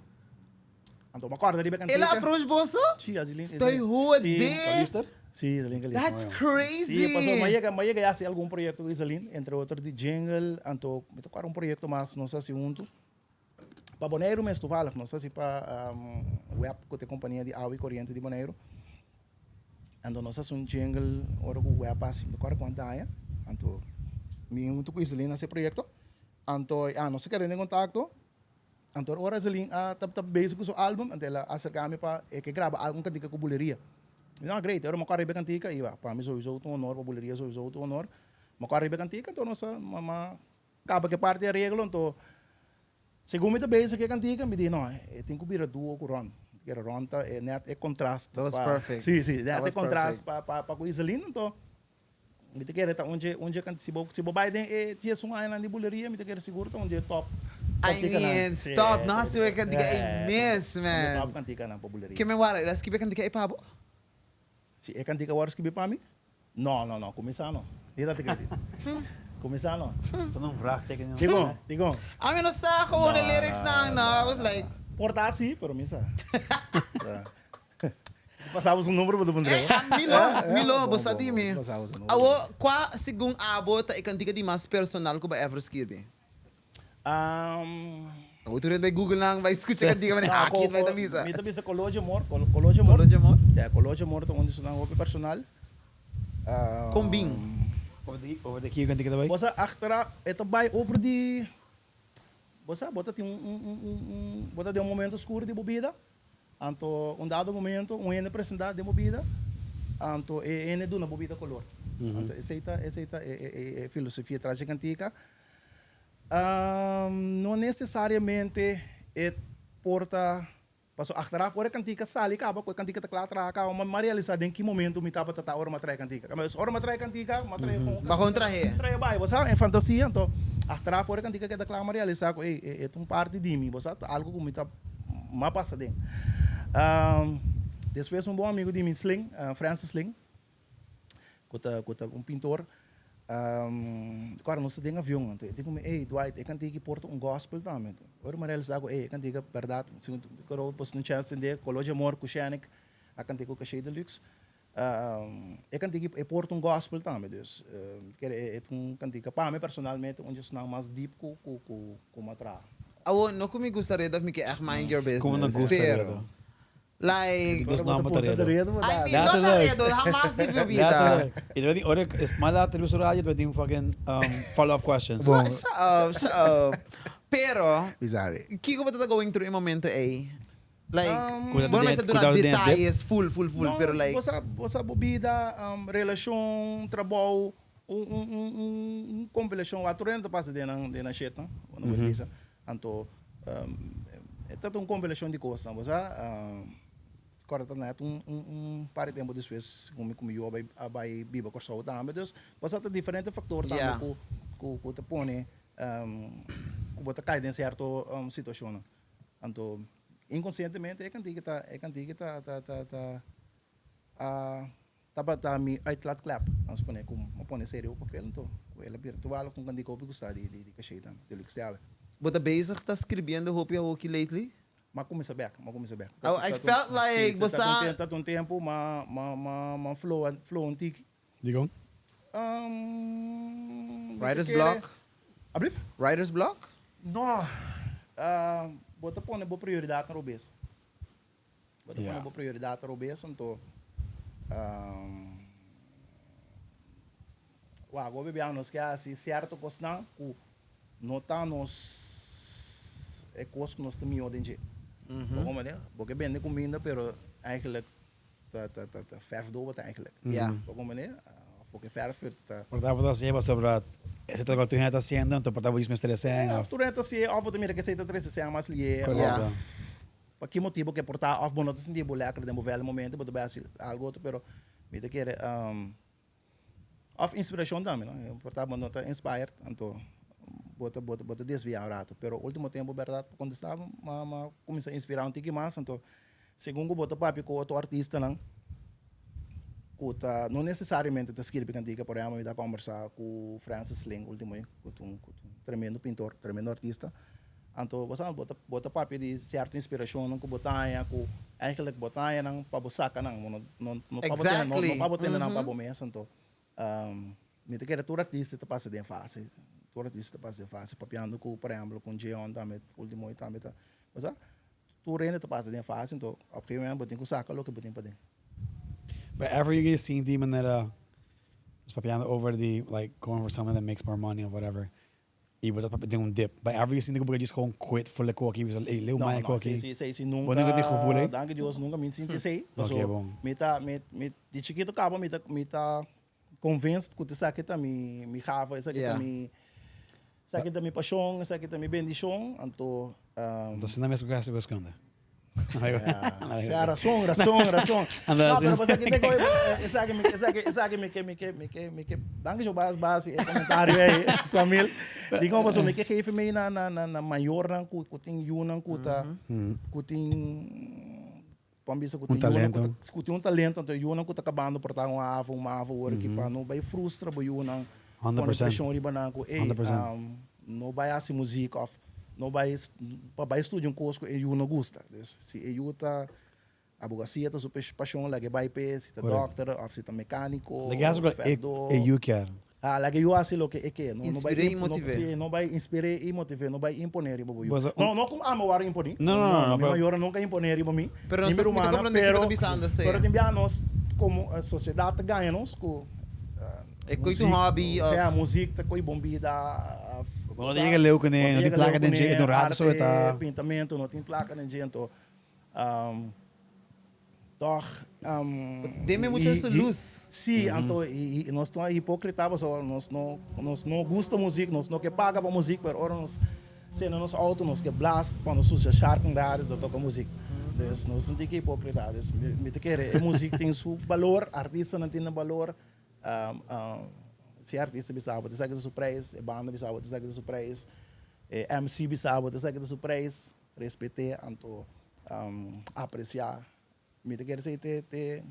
anto mi a kòrda riba e kantika. El a approach boso? Si Iselin Estoy jode. Kalister? Si Iselin Kalister. That's crazy. Si pasobra mi a yega mi a yega ya hasi algun proyekto ku Iselin entre otro di jingle anto mi ta kòrda un proyekto mas nos a hasi huntu. Pa Boneiru mes toevallig, nos hasi pa web ku ta e kompania di awa i koriente di Boneiru. Anto nos hasi un jingle ora ku web hasi, mi ta kòrda kuantu aña. Anto mi huntu ku Iselin hasi e proyekto. Anto ya nos a keda den kontakto. Anto ora Iselin a tabata bezig ku su album, anto el a aserka mi pa e ke graba algu un kantika ku buleria. Mi no, great, ora mi a kòrda riba e kantika i pa mi souiso ta un honor, pa buleria souiso ta un honor. Mi a kòrda riba e kantika, anto nos a Kaba ke parti areglo anto segun mi ta bezig ke kantika mi di no e tin ku bira duo ku Ron pasobra Ron ta e net e kontrast That was perfect. Si si net That e was kontrast perfect. pa pa ku Iselin anto mi ta kere ta un dje un dje si bo si bo bai den e diesun añanan di buleria mi ta kere sigur ta un dje top I kantikanan mean si stop no hasi e kantika ei mes un dje man. top kantikanan pa buleria. Ke men wara el a skibi e kantika ei pa bo? Si e kantika wòrdu skibi pa mi? No, no, no, kuminsá no. Di ta kredi. Kuminsá no. Ta un vraagteken in. Dikon? Dikon? Ami no sa gewoon e lyrics nan, no, I was like. Por ta si, pero mi sa. Pasa bo su number bo ta puntra. Mi lo, mi lo, bo sa di mi. Awor, kua segun abo ta e kantika di mas personal ku bo ever skirbi? Awor tur hende bai google nan bai scucha cantica mane aki het bai ta bisa. Mi ta bisa Color di Amor, Color di Amor. Color di Amor. Ya, Color di Amor ta un di su nan hopi personal. Con bin? Over di over di kico cantica ta bai? Bo sa achtera e ta bai over di bo sa bo ta tin un un un un bo ta den un momento scuro di bo bida anto un dado momento un hende presenta den bo bida anto e hende duna bo bida color anto esey ta esey ta e e e filosofia tras di cantica. No nesesariamente e por ta paso achteraf ora e kantika sali kaba ku e kantika ta kla traha kaba ma mi a realisa den ki momento mi tabata ta ora mi a traha e kantika ora mi a traha e kantika mi a traha kon Ba kon trahe. Trahe bai bo sa en fantasia anto achteraf ora e kantika keda kla mi a realisa ku ey e ta un parti di mi bo sa ta algu ku mi ta mi a pasa den despues un bon amigo di mi Sling Francis Sling ku ta ku ta un pintor kòrda nos ta den avion anto e di ku mi ey Dwight e kantika por ta un gospel tambe anto ora mi a realisa ku ey e kantika bèrdat koro bo tin chèns tende Koló di Amor ku Shanick a kant'é ku Caché Deluxe e kantika e por ta un gospel tambe dus kere e ta un kantika pa mi personalmente un di esnan mas deep ku ku ku mi a traha. Awor no ku mi gusta redo of mi ke ègt mind your Komo no business gusta pero redo? Like. Dos nomber ta redo. I mean, no ta redo, hamas di mi bida. Y debe tin, ora es mas later riba su radio, debe tin fucking follow up questions. Bon. Shut up, shut up. Pero, Bisabi. kiko bo ta going through e momento ey? Like, Ku bo no mester duna detayes full, full, full, pero like. Bo sa, bo sa bo bida, relashon, trabou, un, un, un, un compilashon wak tur hende ta pasa den nan, den nan shit nan, bo no por bisa. Anto e ta un compilashon di kosnan, bo sa. Kòrda ta nèt un un par di tempu despues ku mi ku mi yu a bai a bai biba Kòrsou tambe. Dus bo sa ta diferente faktor tambe ku ku ku ta pone ku bo ta kai den sierto situashonnan. Anto inkonsientemente e kantika ta e kantika ta ta ta ta a Tabata mi uitlaatklep, nos pone ku mi a pone serio op papel anto ku el a bira toevallig un kantika hopi gusta di di Caché tambe, di Luc Steawe. Bo ta bezig ta scribiendo hopi awoki lately? M'a kuminsá bek, m'a kuminsá bek. Oh, I felt like bo sa. Ta un tempu m'a m'a m'a m'a flow flow un tiki. Dikon? Mi ta Writer's kere. block? Ablief? Writer's block? No, bo ta pone bo prioridatnan robes. Bo ta pone bo prioridad robes anto Wak, hopi biaha nos ke hasi sierto kosnan ku no ta nos e kos ku nos ta mihó den dje. Bo komprende? Bo ke bende kuminda pero eigenlijk ta ta ta ta fèrf dobo ta eigenlijk. Bo komprende? Òf bo ke fèrf pero ta. Por ta bo ta hasié pasobra esei ta loke tur hende ta hasiendo anto por ta bo djis mester esei òf. Tur hende ta hasié òf bo ta mira ke esei ta trese esei mas lié òf. Pa ki motibu ke por ta òf bo no ta sinti bo lèker den bo vèlè momento bo ta bai hasi algu otro pero mi ta kere òf inspirashon tambe no por ta bo no ta inspired anto bo ta bo ta desviá un ratu pero ultimo tempu bèrdat pa kontestá bo mi a kuminsá inspirá un tiki mas anto segun ku bo ta papia ku otro artistanan ku ta no nesesariamente ta skirbi kantika por ehèmpel mi ta kòmbersá ku Francis Sling ultimo ku ta un tremendo pintor tremendo artista. Anto bo sa bo ta bo ta papia di sierto inspirashonnan ku bo ta haña ku eigenlijk bo ta haña nan pa bo saka nan bo no no no pa bo tene no no pa bo tene nan pa bo mes anto mi ta kere tur artista ta pasa den fase tur artista ta pasa den fase papiando ku por ehempel ku Jeon tambe ultimo oy tambe ta bo sa tur hende ta pasa den fase anto op gegeven moment bo tin ku saka loke bo tin paden. But ever you get sinti manera nos papiando over di like going for something that makes more money of whatever I bo ta papia den un dip. But ever you sinti ku bo ke djis kon quit for le koki bisa ey leu No, mai no, koki. si, si, esei si Bo nunca tin gevoel nunca, ey? danki Dios nunca mi sinti esei. Ok, Paso bon. mi ta, mi, mi di chikito kaba mi ta, mi ta convinced ku esaki ta mi, mi gave, esaki ta Yeah. mi, esaki ta mi pashon, esaki ta mi bendishon, anto Anto asina mes ku hasi bo eskonde. Sea rason, rason, rason. No, pero pasa que te esaki mi, esaki, esaki mi ke, mi ke, mi ke, mi ke, danki yo bas basi e comentario ei, Samil. Di como paso mi ke geef mee na na na na mayornan ku ku tin yunan ku ta ku tin pan bisa ku tin yunan ku ta ku tin un talento anto yunan ku ta kabando por ta un havo un mavo ora ki pa no bai frustra bo yunan pone preshon riba nan ku ey no bai hasi muzik of no bai pa bai studia un kos ku e yu no gusta. Dus si e yu ta abogasia ta su pashon laga e bai p'e, si ta dòkter of si ta mekániko, Laga e hasi loke fèrdó. e yu kier. Ha, laga e yu hasi loke e ke. No no bai Inspir'é i motiv'é. Si, no bai inspir'é i motiv'é, no bai imponé riba bo yu. Bo sa No, no ku ami wòrdu imponí. No, no, no, no, Mi pero mayornan nunka imponé riba mi, Pero ni nos mi ta, mi ta rumannan, komprendé kiko pero bo ta bisando, sí. pero tin bia nos komo sosiedat ta gaña nos ku E koe tu hobby of. Sea muziek ta koe bon bida of. Bo no ta yega leu kuné, no tin plaka den dje, e ta un rato so e ta. Arte, pintamento, no tin plaka den dje, anto tòg. Den mi mucha su lus. Si, anto i nos ta hipokrita pasobra nos no nos no gusta muziek, nos no ke paga pa muziek, pero ora nos sende nos outo nos ke blas pa nos susha sharken daar ta toka muziek. Dus nos no tin ke hipokrita, dus mi ta kere e muziek tin su balor, artistanan tin nan balor. Si artista bisa bo ta sa ki ta su prijs, e banda bisa bo ta sa ki ta su prijs, e MC bisa bo ta sa ki ta su prijs, respet'é anto apresiá. Mi ta kere esei te te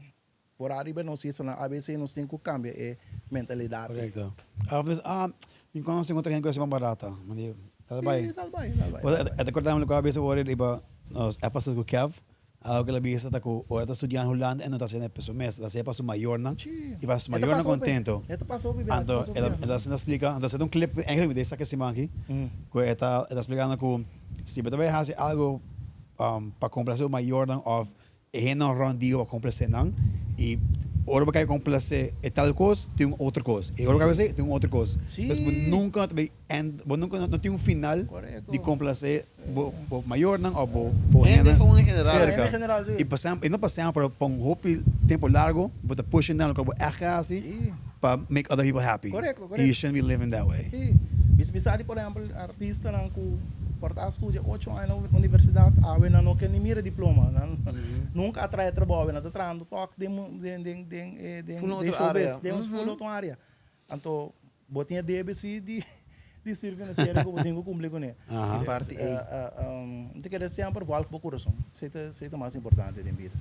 for ariba nos islanan abc nos tin ku kambia e mentalidat ei. Korekto. Aves ah mi konosi un otro hende ku hasi bon barata. Mi di tal bai. Si tal bai, tal bai, tal bai. E ta korda mi loke a bisa ora riba nos episode ku Kev. Algo ku el a bisa ta ku ora ta studia na Hulanda e no ta hasiendo pa su mes, e ta hasié pa su mayornan i pa su mayornan kontento. E ta pasa hopi bia, Anto el a asina splika, anto esei ta un clip eigenlijk mi ta saka e siman aki, ku e ta e ta splikando ku si bo ta bai hasi algo pa komplase bo mayornan òf e hendenan rònt di bo pa komplase nan i ora bo kai komplase e tal kos tin un otro kos i ora bo kai komplase tin un otro kos. Entonces bo nunka ta bai end bo nunka no tin un final di komplase bo bo mayornan of bo bo Hende hendenan gewoon en general. cerca. Hende en general, sí. Y pa sem y no pa semper pero pa un hopi tempo largo bo ta pushing down loke bo echt ke haci Sí. pa make other people happy. Correcto, Y correcto. you shouldn't be living that way. Sí. Bis bisa di por ehempel artistanan cu por ta a studia ocho aña na universidad awe nan no ke ni mira diploma. Nan nunca a traha e trabou awe nan ta trahando tok den den den den e den Full den otro showbiz area. den full otro area. Anto Bo tin e debe si di di stuur financiero ku bo tin ku kumpli kuné. Di parti ei. Mi ta kere semper wòlk bo kurason. Esei ta esei ta mas importante den bida.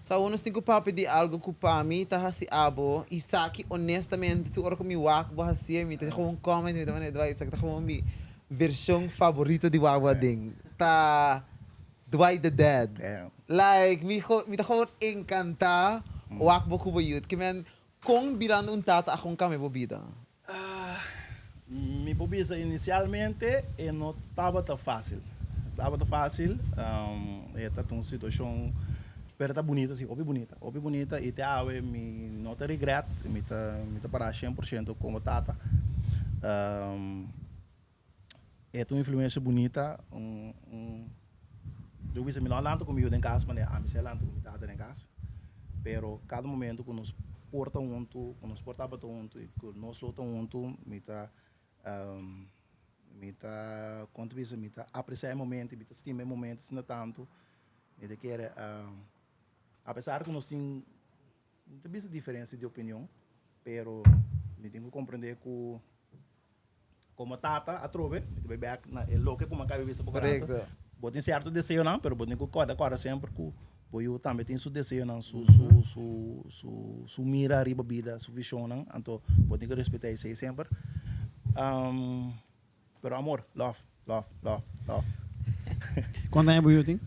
Sa bo nos tin ku papia di algu ku pa mi ta hasi abo i sa ki honestamente tur ora ku mi wak bo hasié mi ta gewoon comment mi ta manda Dwight esaki ta gewoon mi vershon favorito di wak bo aden ta Dwight the Dad like mi mi ta gewoon encanta wak bo ku bo yut ke men Kon birando un tata a kon kambia bo bida? Mi por bisa inisialmente e no tabata fásil. Tabata fásil, e ta un situashon. Pero ta bunita si, hopi bunita, hopi bunita y te awe mi no ta regret, mi ta mi ta para 100% como tata. E ta un influencia bunita, un un yo bisa mi no a lanta cu mi yu den cas manera ami si a lanta cu mi tata den cas, pero cada momento cu nos por ta hunto, cu nos por tabata hunto y cu nos lo ta hunto mi ta Mi ta, kon ta bisa, mi ta aprecia e momento, mi ta stima e momento asina tanto. Mi ta kere, apesar ku nos tin, no ta bisa diferencia di opinion, pero mi tin ku comprende ku komo tata atrobe, mi ta bai bek na e loke ku mi a kaba di bisa poko rato. Bo tin sierto deseonan, pero bo tin ku kòrda kòrda semper ku bo yu tambe tin su deseonan, su su su su su mira riba bida, su visionnan, anto bo tin ku respetá esei semper. Pero amor, love, love, love, love. Kuantu aña bo yu tin?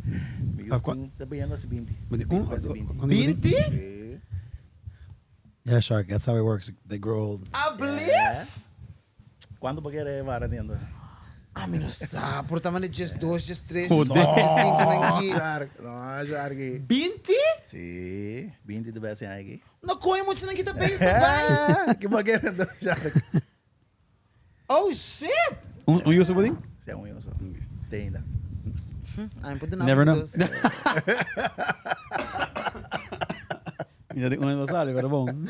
Mi yu tin ta bayendo hasi binti. Binti? Binti? Si. Yeah Shark, that's how it works, they grow old. Ablief? Cuanto bo kere wara dentro? Ami no sa, por ta manda 12, 13, 14, 15 nan aki. No, Sharky. 20? Si, 20 ta besi aki. No coño mucha nan ki ta bezig ta bai. Ki bo kere anto, Sharky? Oh shit! Un un yuso bo tin? Si, un yuso. Te ainda. Ami por duna Never bo know. dos. Mi ta di un no sali, pero bon. Mi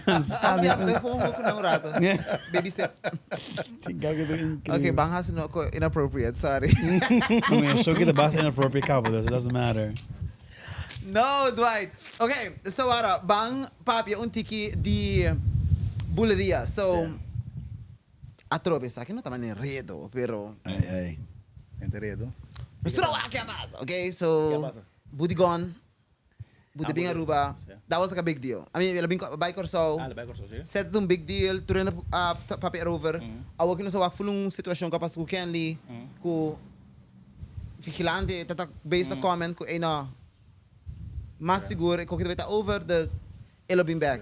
no sali. Ami a gewoon hoek na un rato. Babysit. Tinga que ta increíble. Ok, ban hasi no ko inappropriate, sorry. No, mi show kita basta inappropriate cabo, dus it doesn't matter. No, Dwight. Ok, so ahora ban papia un tiki di buleria. So, atrobe, esaki no ta mane enredo, pero. Ay, ay. Enredo. Nos tur a wak ke a pasa, ok? So. Ke a pasa? Booty gone. Booty Ah, bin Booty. Aruba. Sí. That was like a big deal. I mean, el a bin bai Kòrsou. Ah, el a bai Kòrsou, sí. Set un big deal. Tur hende a papia erover. Awor ki nos a wak ful un situashon ku a pasa ku Kenley, ku Vigilante ta ta base ta comment ku ey no. Mas sigur e koki ta bai ta over, dus E lo bin bek.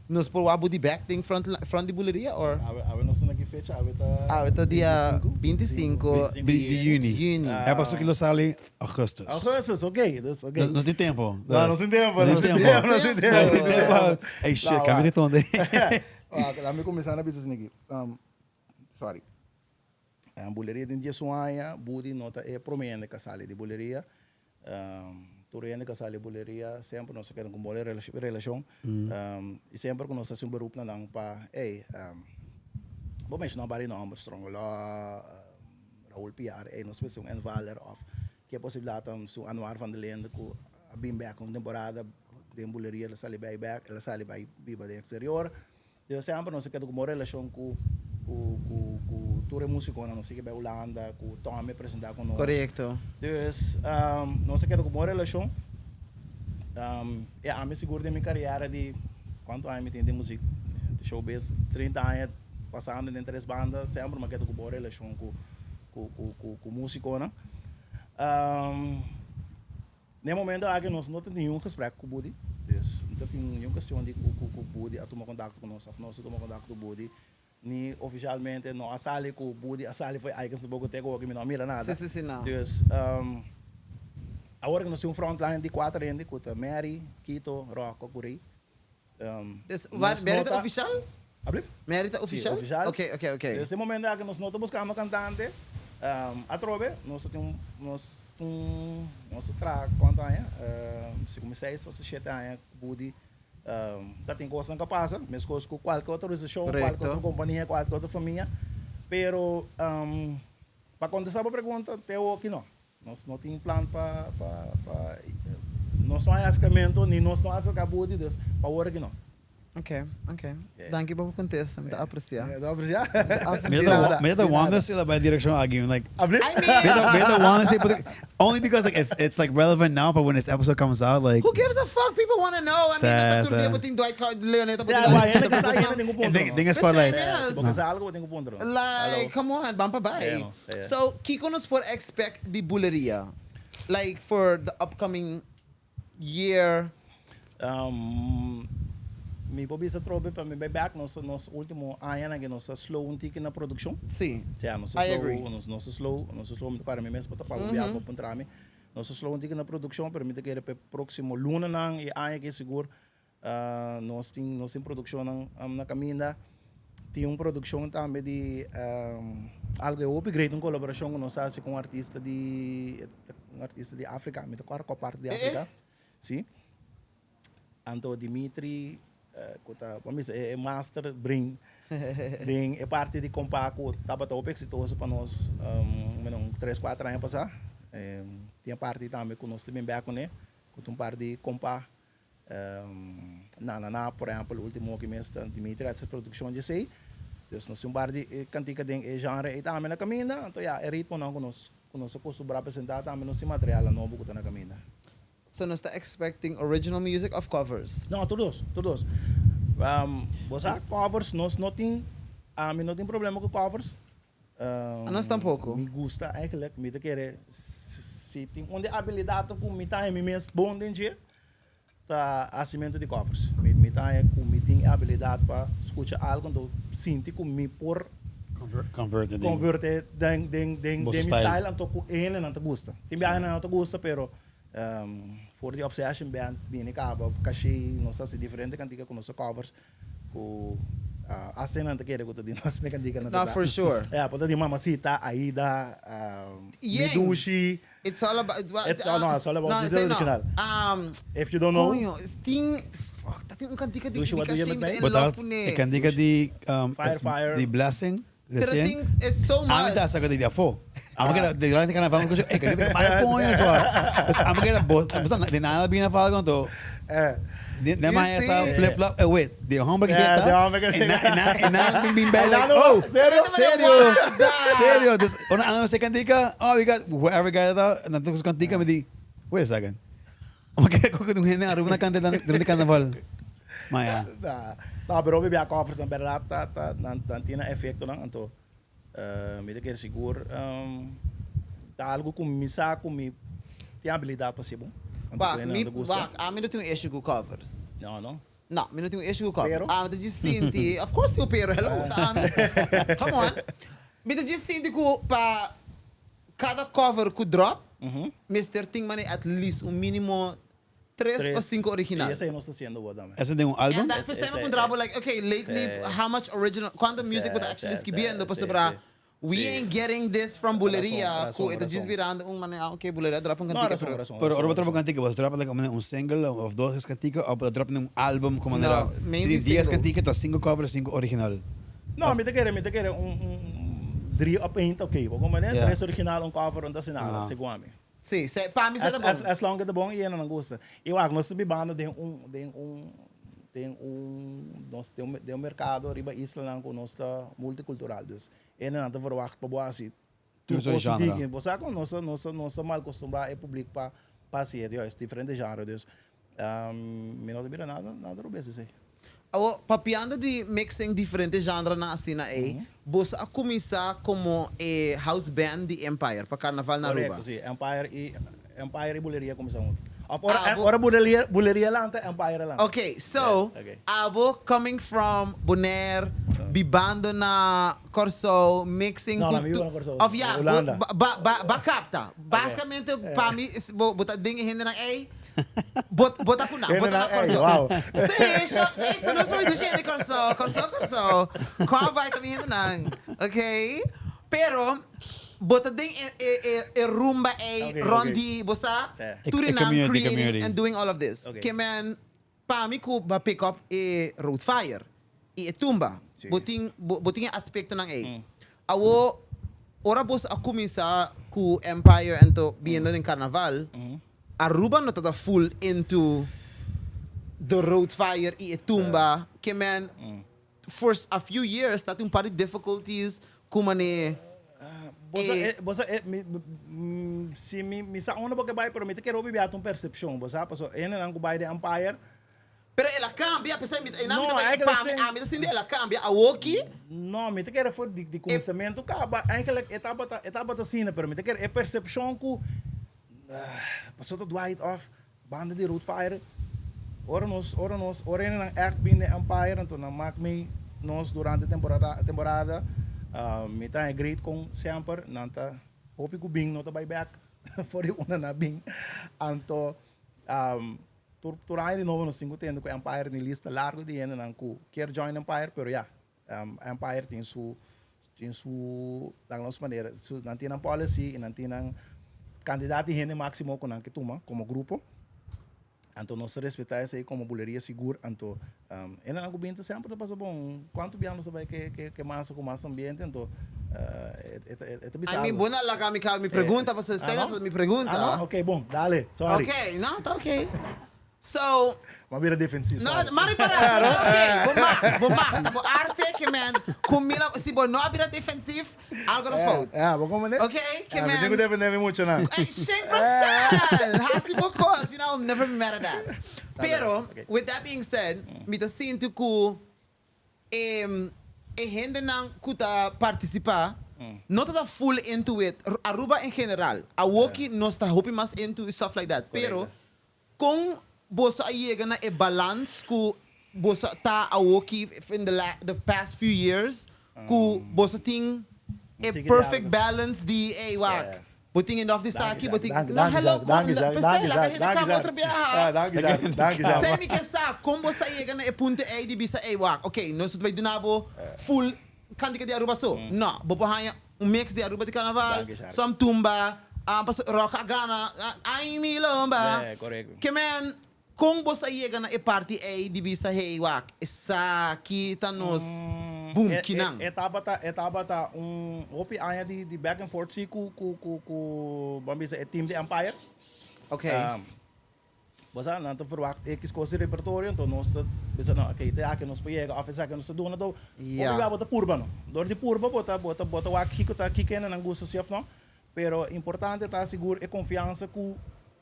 Nos por wak Budi bek den front front di buleria or? Awe awe nos ta na ki fecha? Awe ta Awe ta dia 25 Di juni. Juni. E paso ki lo sali augustus. Augustus, ok. Dus ok. Nos tin tempo. No, nos tin tempo. Nos tin tempo. Nos tin tempo. Nos tin tempo. Ey shit, cambia di tono. Wak, laat mi cuminsa na bisa esaki. Sorry. Buleria den 11 aña, Budi no ta e prome hende ka sali di buleria. Tur hende ka sali buleria semper nos ta keda ku un bon relashon i semper ku nos ta hasi un beroep na nan pa ey bo menshoná bari nòmber Strongolo, Raul Piar ey nos mester un invaller òf ke posibilidat ta su Anuar van der Linde ku a bin bèk un temporada den buleria el a sali bai bèk el a sali bai biba den eksterior. Deo semper nos a keda ku bon relashon ku ku ku ku tur e musikonan. Nos sigui bai Hulanda ku Tommy a presentá ku nos. Korekto. Dus nos a keda ku bon relashon. E ami sigur den mi kariera di kuantu aña mi tin den muzik, showbiz, 30 aña pasando den tres banda, semper mi a keda ku bon relashon ku ku ku ku musikonan. Den e momento aki nos no ta tin niun gesprek ku Budi, dus no ta tin niun kestion di ku ku Budi a tuma kontakto ku nos òf nos a tuma kontakto ku Budi, ni ofishalmente no a sali ku Budi a sali for e Icons tampoco te ku mi no a mira nada. Sí, sí, sí, no. Dus awor ku nos tin un frontline di kuater hende ku ta Mary, Quito, Rocco ku Rey. Dus Mary ta ofishal? Ablief? Mary ta ofishal? Sí, ofishal. Ok, ok, ok. Dus den momento aki nos no ta buskando kantante, atrobe nos ta tin un, nos un, nos ta traha kuantu aña? Segun mi seis òf shete aña ku Budi ta tin kosnan ku a pasa, meskos ku kualke otro organisashon, kualke otro kompania, kualke otro famia, pero pa kontestá bo pregunta te awoki no. Nos no tin plan pa pa pa nos no hay acercamento ni nos no acerca Budi dus pa awor aki no. Ok, ok. Danki pa bo contesta, mi ta aprecia. Mi ta aprecia? Mi ta mi ta wonder si la bai direccion aki, like I mean Mi ta wonder si only because like it's it's like relevant now but when this episode comes out like Who gives a fuck? People wanna know. I mean, no ta tur dia bo tin Dwight Card Leoneta bo tin Sea, hende ka sa hende tin ku puntra no. Ding is pa like Si bo ka sa algo bo tin ku puntra no. Like, come on, ban pa bai. So, kiko nos por expect di Buleria? Like for the upcoming year? Mi por bisa trobe pa mi bai bek nos nos ultimo añanan ke nos a slow un tiki na produccion. Sí, Ya, nos a I slow, agree. nos nos a slow, nos a slow, mi ta para mi mes por ta paga un biaha pa puntra mi. Nos a slow un tiki na produkshon, pero mi ta kere pa e próksimo lunanan i aña aki sigur nos tin nos tin produkshonnan na kaminda. Tin un produkshon tambe di algu e hopi great, un kolaborashon ku nos a hasi ku un artista di un artista di Afrika, mi ta kòrda kua parti di Afrika, si. Anto Dimitri ku ta bo a bisa e master brain den e parti di kompa ku tabata hopi eksitoso pa nos bueno un tres kuater aña pasá. Tin e parti tambe ku nos ta bin bèk kuné ku ta un par di kompa na na na por ehèmpel ultimo ki mes ta Dimitri a hasi produkshon di esei. Dus nos tin un par di kantika den e genre ei tambe na kaminda. Anto ya e ritmonan ku nos ku nos a kustumbrá presentá tambe nos tin materialnan nobo ku ta na kaminda. So nos ta expecting original music of covers? No, tur dos, tur dos. Bo sa covers nos no tin, ami no tin problema cu covers. Anos tampoco. Mi gusta eigenlijk, mi ta kere si tin un di habilidadnan cu mi ta haña mi mes bon den dje, ta hacimento di covers. Mi ta haña cu mi tin e habilidad pa scucha algo anto sinti cu mi por Convert den convert den den den Bo mi style. style anto cu hendenan ta gusta. Tin biaha hendenan no ta gusta pero For di Obsession Band bini kaba kashi nos hasi diferente kantika ku nos a covers ku hasta nan ta kere ku ta di nos mi kantika nan ta No, for sure. Ya, por ta di Mamacita, Aida, Mi Dushi. It's all about, It's all, no, it's all about no, Diesel no. original. If you don't know. Coño, tin, fuck, ta tin un kantika di, Dushi, di wat doe je Kashi met mi ta mij? in love kuné. E kantika di, Fire, fire. di Blessing. Pero Recien. tin, it's so much. Ami ta saca di afo. Ami keda durante carnaval mi kusha, ey, keda bay coño so. Dus ami keda bo, bo sa de nada bina pa algo anto. Ne You ma esa see? flip flop, eh wait, de hombre que Yeah, ta. de hombre que En na en na en na bin bin bay En na like, no, oh, serio? serio, serio. Dus ora ando se cantica, oh, we got whoever guy ta, na tu cantica mi di, wait a second. Ami keda con un hende Aruba na canta durante carnaval. Ma ya. No, pero hopi bia covers en berdad ta ta nan nan tin nan efectonan anto mi ta kere sigur ta algo cu mi sa cu mi tin habilidad pa haci bon anto Wak, cu hende mi nan ta gusta. wak, ami no tin un issue cu covers. No, no. No, mi no tin un issue cu covers. Pero? Ami ta djis sinti, of course tin un pero, hello, ta ami. Come on. Mi ta djis sinti cu pa cada cover cu drop, mester tin mane at least un minimo Tres o cinco original. Y esey nos ta haciendo awor tambe. Esey den un album? And that first time a puntra bo like, okay, lately how much original, cuanto music bo ta actually scribiendo pasobra we ain't getting this from Buleria cu e ta djis birando un manera, okay, Buleria a drop un cantica pero. Pero ora bo drop un cantica, bo ta drop like un single of dos tres cantica of bo ta drop un album como manera, si tin dies cantica ta cinco cover cinco original. No, mi ta kere, mi ta kere un drie op een ta okay, bo comprende? Tres original, un cover, un ta asina, segun ami. Sí, se, pa mi se ta bon. As, as long ke ta bon i nan gusta. I wak, nos ta bibando den un, den un, den un, nos den un, den un merkado riba islanan ku nos ta multikultural. Dus e nan ta verwagt pa bo hasi tur Tur soort kos genre. tiki. Bo sa kon nos ta, nos ta, nos ta mal kostumbrá e publik pa pa hasi e juist diferente genre. Dus mi no ta mira nada, nada robes esei. Awor, papiando di mixing diferente genrenan asina ei, boso a cuminsa como e house band di Empire pa Carnaval na Aruba. Correcto, si. Empire y Empire y Buleria a cuminsa hunto. Of ora, Abo- ora Buleria, Buleria lanta, Empire a lanta. Ok, so, Yeah, ok. abo coming from Bonaire, bibando na Kòrsou, mixing No, cu no, mi tu- biba na Kòrsou, Of ya, na Hulanda. bo, ba, ba, ba capta. Basicamente, pa mi, is- bo, bo ta den e hendenan ei, Bo bo ta ku nan, bo ta na Hendenan, ey, Kòrsou. wow. Sí, sho, ey, so nos por dushi hende Kòrsou, Kòrsou, Kòrsou. Kua bai ta mi hendenan, okay? Pero bo ta den e e e e rumba ey Okay, rond okay. di, bo sa, Sí. E tur e e nan community, creating community. and doing all of this. Okay. Ke men, pa mi ku bo a pick up e Road Fire i e tumba. Sí. Bo tin bo bo tin e aspektonan ey. Awo, ora bos a kuminsá ku Empire anto biniendo den karnaval, Aruba no ta full into the road fire y e tumba ke men for a few years ta tin un par di difficulties cu mane Bo sa e. e, bo sa e, mi, si mi, mi sa unda bo ke bai, pero mi ta kere hopi bia ta un percepcion, bo sa, pasobra hendenan cu bai den Empire, Pero el a cambia, p'esei mi ta, einan mi No, ta bai, eigenlijk pa mi, sin. ami ta sinti el a cambia awoki. No, mi ta kere for di, di cuminsamentu caba, eigenlijk e tabata, e tabata asina, pero mi ta kere e percepcion cu pasobra ta Dwight of banda di Road Fire, ora nos, ora nos, ora hendenan echt bin den Empire, anto nan mak mi nos durante temporada, temporada, mi ta haña great con semper nan ta hopi cu bin no ta bai bek. For di unda nan a bin. Anto tur tur aña di nobo nos tin ku tende ku Empire tin lista largu di hendenan ku kier join Empire pero ya Empire tin su tin su laga nos manera su nan tin nan policy y nan tin nan kantidat di hende máksimo ku nan ke tuma komo grupo. Anto nos ta respetá esei komo buleria sigur. Anto e nan ku bin ta semper ta pasa bon. Kuantu biaha nos ta bai ke ke ke masa ku mas ambiente anto e ta e ta bisa I mean algu. bo no a laga mi kaba mi pregunta pasobra Ah esei no? no ta mi pregunta. Ah no? Ok bon, dale, sorry. Ok, no ta ok. So. M'a bira defensief, No, sorry. m'a ripará, pero ta ok. Bo mag, bo mag. Ta bo arte ke men ku mi la si bo no a bira defensief algo ta fout. Ja, bo comprende? Ok, ke Ja, mi men. tin ku defende mi muchanan. Ey, 100%! Hasi bo kos, you know, I'll never be mad at that. Pero, with that being said, mi ta sinti ku e e hendenan ku ta partisipá no ta ta full into it, Aruba en general. Awoki nos ta hopi mas into stuff like that, pero Kon boso a yega na e balans ku boso ta awoki in the the past few years ku boso tin e perfect balance di ey wak bo tin enough di saki bo tin no hello p'esei laga hende kaba otro biaha P'esei mi ke sa kon boso a yega na e punto ey di bisa ey wak ok nos ta bai duna bo full kantika di Aruba so no bo por haña Un mix di Aruba di Carnaval, some tumba, paso rock a gana, ay mi lomba. Ke men, kon bos a yega na e parti ei di bisa hey wak, esaki ta nos boom, kinan? E tabata, e tabata un hopi aña di di back and forth si ku ku ku ku ban bisa e team di Empire. Ok. Bo sa, nan ta verwagt ekis kos di repertorio, anto nos ta bisa no, okey, te aki nos por yega òf esaki nos ta duna, anto hopi bia bo ta purba no. Dor di purba bo ta bo ta bo ta wak kiko ta kiko hende nan gusta si òf no, pero importante ta sigur e konfiansa ku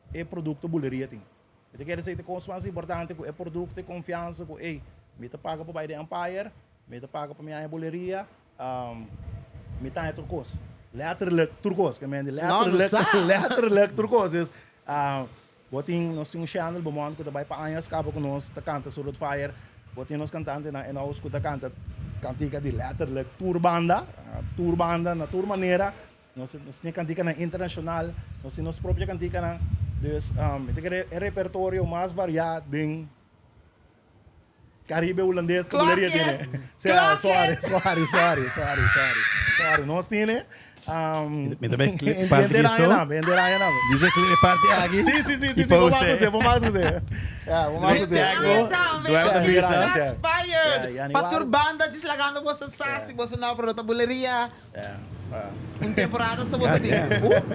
e produkto buleria tin. Mi ta kere esei ta kos mas importante ku e produkto, e konfiansa ku ey, mi ta paga pa bai den Empire, mi ta paga pa mi haña buleria, Mi ta haña tur kos. Letterlijk tur kos. Ke men di letterlijk, letterlijk tur kos. Dus bo tin, nos tin un Chandel Beaumont ku ta bai pa añas kaba ku nos ta kanta su Road Fire. Bo tin nos kantantenan in-house ku ta kanta kantika di letterlijk tur banda, tur banda na tur manera. Nos nos tin kantikanan internashonal, nos tin nos propio kantikanan. Dus mi ta kere e repertorio mas variá den Caribe Hulandes Clock buleria it! tiene. Sea, Clock sorry, it! sorry, sorry, sorry, sorry. Sorry, nos tiene. Um, Mi ta bay clip parti Entiende ki so. aña name, entiende aña name. Dice clip parti aki. Sí, sí, sí, Y sí, sí, vamos post a e. hacer, vamos a hacer. Ja, vamos a hacer. Ay, tambe, Duel ta bisa. Shots fired! Ja, ja, Pa tur banda djis lagando boso sa si boso no pero ta buleria. Ja, ja. Un temporada so boso tin.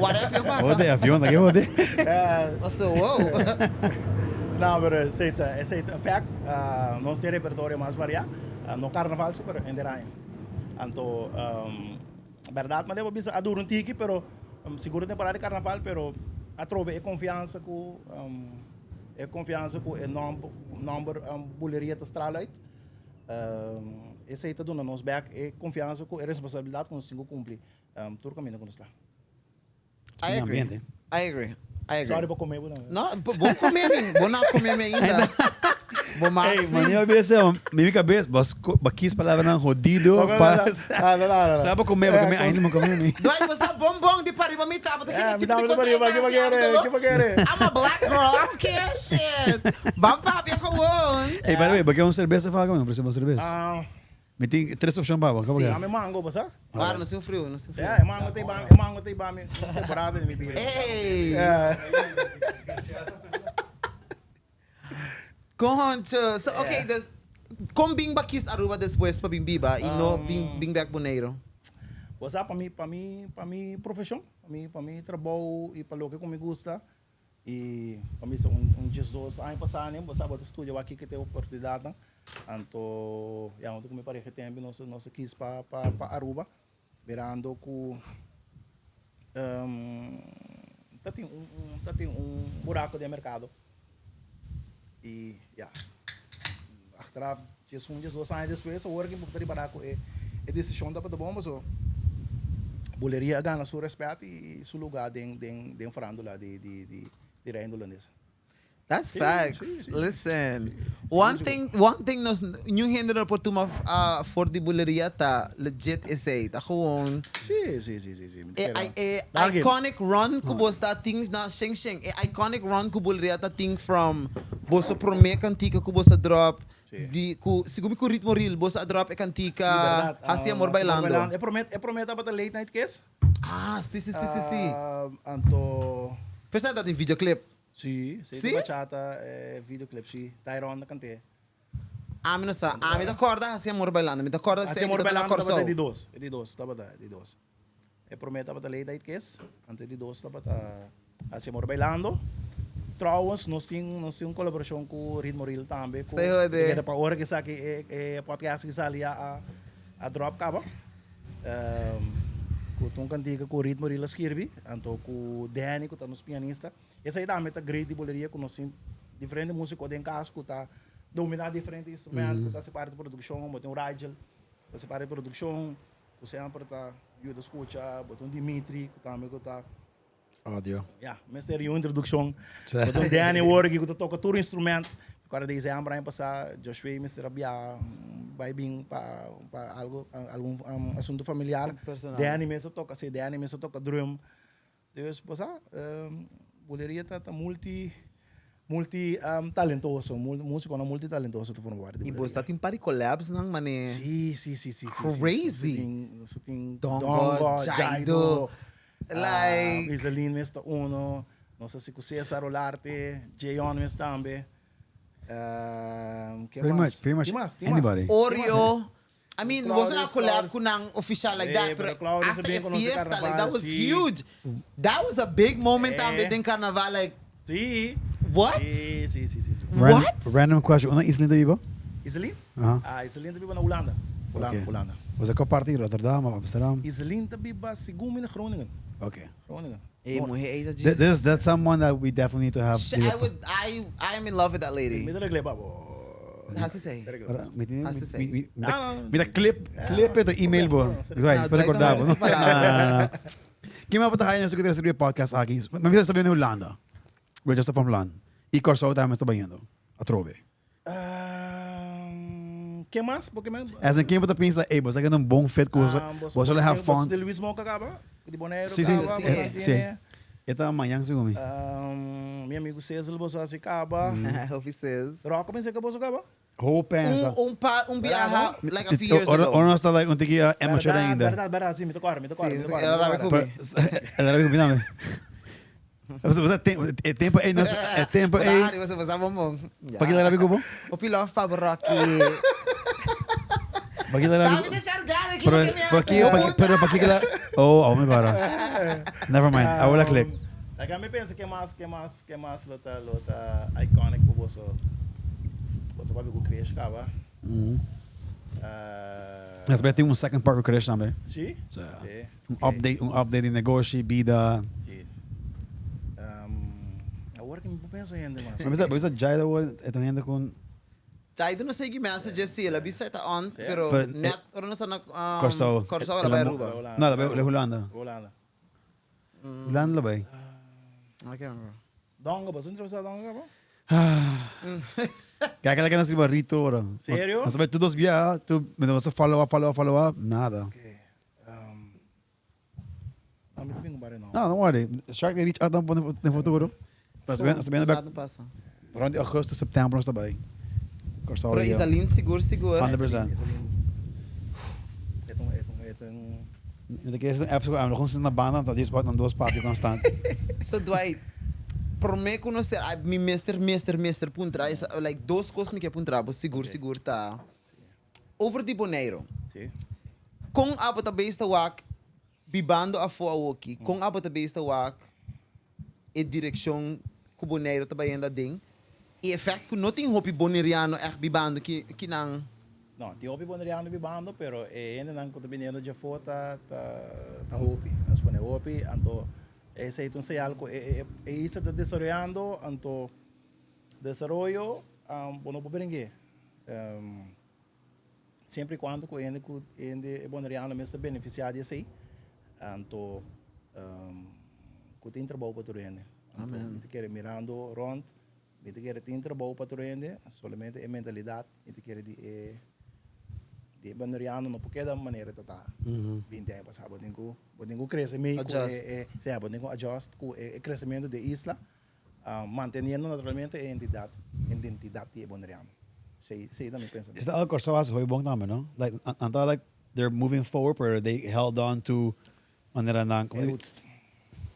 Whatever yo pasa. Hode, avion ta ke hode. Paso, wow. No, pero esei ta, esei ta. In fact, nos tin repertorio mas variá. No carnaval si, pero henter aña. Anto, berdad manera bo bisa a dura un tiki, pero sigur e temporada di carnaval, pero atrobe e confiansa cu, e confiansa cu e nomber Buleria ta straal uit. Esei ta duna nos bek e konfiansa ku e responsabilidat ku nos tin ku kumpli tur kaminda ku nos ta. I agree. I agree. I agree. Sorry pa come bo tambe. No, bo come mi, bo no a come mi ainda. Bo mag Ey, si. mane a bisa, mi kabes, bo bo kies palabranan hodido pa Sa bo come, bo come ainda bo come mi. Dwight, bo sa bonbon di pariba mi tabata kende tipo di kos ta e kasi ami ta lo. I'm a black girl, I don't care shit. Ban papia gewoon. Ey, by the way, bo ke un serbes of algo? Mi ofrece bo un serbes. Mi tin tres opcion pa bo. Sí. Dame mango, bo sa? Claro, no sin frio, no sin frio. Ja, e mango ta iba, e mango ta iba mi un temporada di mi bida. Ey! Concho. So, okay, dus kon bin ba kies Aruba despues pa bin biba y no bin bin bek Boneiro? Bo sa, pa mi, pa mi, pa mi profesion, pa mi, pa mi trabou y pa loke cu mi gusta, Y pa mi sa un diesdos aña pasá anen, bo sa bo ta studia wak kiko ta e oportunidatnan. Anto ya huntu ku mi pareha tempu nos nos a kis pa pa pa Aruba, mirando ku ta tin un un ta tin un buraco den merkado. Y ya, achteraf diesun diesdos aña despues awor ki bo ta ripará ku e e desishon tabata bon pasobra buleria a gana su respet y su lugar den den den farándula di di di di Reino Hulandes. That's facts. Listen. One thing, one thing nos niun hende no por tuma ah, for di buleria ta legit esey. Ta gewoon Sí, sí, sí, sí, sí. Mi ta e, kere. i- e Danki. iconic run ku bo sta tin na sheng sheng. E iconic run ku buleria ta tin from boso prome kantika ku boso a drop Sí. di ku segun mi ku Ritmo Real boso a drop e kantika Sí, berdad. Hasi Ah, Amor Hasi Amor Bailando. Bailando. E prome, e prome tabata Late Night Kiss. Ah, sí, sí, sí, sí, sí. Ah, anto Pensaba ta tin videoclip. Sí, sí, Sí? bachata, eh, videoclip, sí. Tyron ta cant'é. Ami no sa. Ami ta corda Haci Amor Bailando. Mi ta corda Haci esei Amor ku ta na Bailando tabata Kòrsou. e di dos. E di dos tabata, e di dos. E promé tabata Late Night Kiss, anto e di dos tabata Haci Amor Bailando. Trouwens, nos tin, nos tin un colaboracion cu Ritmo Real tambe. Cu, Stay hode. pa ora cu esaki e, e podcast aki sali a, a, a drop caba. Cu ta un cantica cu Ritmo Real a skirbi, anto cu Danny cu ta nos pianista. Esai tambe ta great di boleria cu nos tin diferente musico den cas cu ta domina diferente instrumento, cu ta haci parti di produccion. Bo tin un Rigel cu ta haci parti di produccion, cu semper ta yuda scucha. Bo tin un Dimitri cu tambe cu ta. Audio. Ya, mester di un introduccion. Bo tin un Danny Worgi cu ta toca tur instrument. Acorda december aña pasa Joshua mester a bia bay bin pa pa algo algun asunto familiar. Danny mes a toca, si Danny mes a toca drum. Dus bo sa, buleria ta ta multi multi talentoso, musiconan multi talentoso ta forma parti di Y buleria. bo ta tin par di collabs nan mane. Si, si, si, si, si. Crazy. Nos ta tin Dongo, Dongo, Jaido, Jaido, like. Iselin mes ta uno, nos ta hasi cu Cesar Olarte, Jeon mes tambe. Ke Pretty mas? much, pretty much Tin mas, tin mas. anybody. Oreo. I mean, Claudius, wasn't a collab Claudius. ku nan official like Eh, that, pero pero Claudius hasta a e bin conoce fiesta, like that carnaval, was sí. huge. That was a big moment Eh. tambe den carnaval, like Sí. what? Sí, sí, sí, sí, sí. Ran- What? Random question. Unda Iselin ta biba? Iselin? Aha. Ah, Iselin ta biba na Hulanda. Hulanda, Ok. Hulanda. Was dat parti Rotterdam of Amsterdam? Iselin ta biba segun mi na Groningen. Okay. Groningen. Ey, muhe, ey, dat Th- This, that's someone that we definitely need to have. Sh- I would, I, I am in love with that lady. Mi ta regle pa bo. Hasi sei. Ora, mi tin- Hasi mi- sei. mi- mi Ah, ta- no, no. mi ta clip, clip e email bo. No, Vai, No, espera Dwight recordar no bo. merece palabra. No, no, no. Ken mas bo ta haya nos ku ta recibi e podcast aki? Mi bisa ta bini Hulanda. We just from Holland. I Kòrsou tambe ta bayendo. Atrobe. Ehm, ken mas? Porque men As in ken bo ta pensa, ey, bo sa keda un bon fit ku boso, Ah, boso lo have fun. Di Luis Moca caba, di Bonaire Sí, sí, caba, boso eh, sí. tiene. E ta mañan segun mi. Mi amigo Cesar boso haci caba. Hopi Cés. Rocco pensé que boso caba. Ho pensa. Un, un pa, un biaha, like a few years Ora, ago. ora nos ta like un tiki uh, amateur Verdad, ainda. Verdad, verdad, sí, mi ta corda, mi ta corda, Sí, mi ta el corda, mi ta rabi corda. ku mi. Pero, el rabi ku mi tambe. Você, você tem, é tempo aí, nós, é tempo aí. Claro, você você bombom. Pa kila rabi ku bo? Hopi love pa Rocky. Pa kila rabi Dame ku de chargar aqui Pero, que me pa ki, pa ki, pero pa kila Oh, oh, mi para. Never mind. I will click. Like, mi pensa ke mas, ke mas, ke mas lo ta, lo ta iconic pa boso. Boso papia ku Krish kaba. Nos bay tin un second part ku Krish tambe. Si? So, Ok. un update, un update di negoshi, bida. Si. Awor ke mi por pensa hende mas. Bo bisa, bo bisa Jaida awor e ta un hende ku. Jaida no sigui messages si, el a bisa e ta on, Si. pero Pero, net ora nos ta na Kòrsou. Kòrsou el a bai Aruba. No, el a bai Hulanda. Hulanda. Hulanda el a bai. I can't remember. Dongo, boso entrevistá Dongo kaba? Kaya kaya nos riba rito ora. Serio? Nos bai tur dos bia, tu nos a follow up, follow up, follow up, nada. Ok. Um, no, mi ta bin ku no. No, don't worry. Shark they reach out dan den futuro. Nos ta bini Nada bek pasa. rond di augustus, september nos ta bai. Kòrsou Pero Rio. Isalin sigur sigur. 100%. E ta un, e ta un, e ta un. Mi ta kere un episode ku amo gewoon na banda, ta djis nan dos papia constant. So Dwight, prome ku nos ser, mi mester, mester, mester puntra, es like dos kos mi ke puntra bo, sigur, sigur ta over di Boneiru. Sí. Kon abo ta bezig ta wak bibando afo awoki, kon abo ta bezig ta wak e direkshon ku Boneiru ta bayendo aden, e efect ku no tin hopi Boneriano ègt bibando ki kinan. No, tin hopi Boneriano bibando, pero e hendenan ku ta biniendo djafó ta ta ta hopi. Nos pone hopi, anto esei ta un señal ku e e isla ta desaroyando, anto desaroyo bo no por bring'é. Siempre y cuando ku hende ku hende e Boneriano mes ta benefisiá di esei, anto ku tin trabou pa tur hende. Anto mi ta kere mirando rònt. Mi ta kere tin trabou pa tur hende, solamente e mentalidat mi ta kere di e di e boneriano no por keda manera ta ta 20 aña pasá. Bo tin ku bo tin ku krese mei ku e e sea bo tin ku adjust ku e kresementu di e isla, manteniendo naturalmente e entidat identidat di e boneriano. Esei esei ta mi pensamentu. Esta algo Kòrsou hasi hopi bon tambe no? Like nan ta like they're moving forward pero they held on to Manera nan. E roots.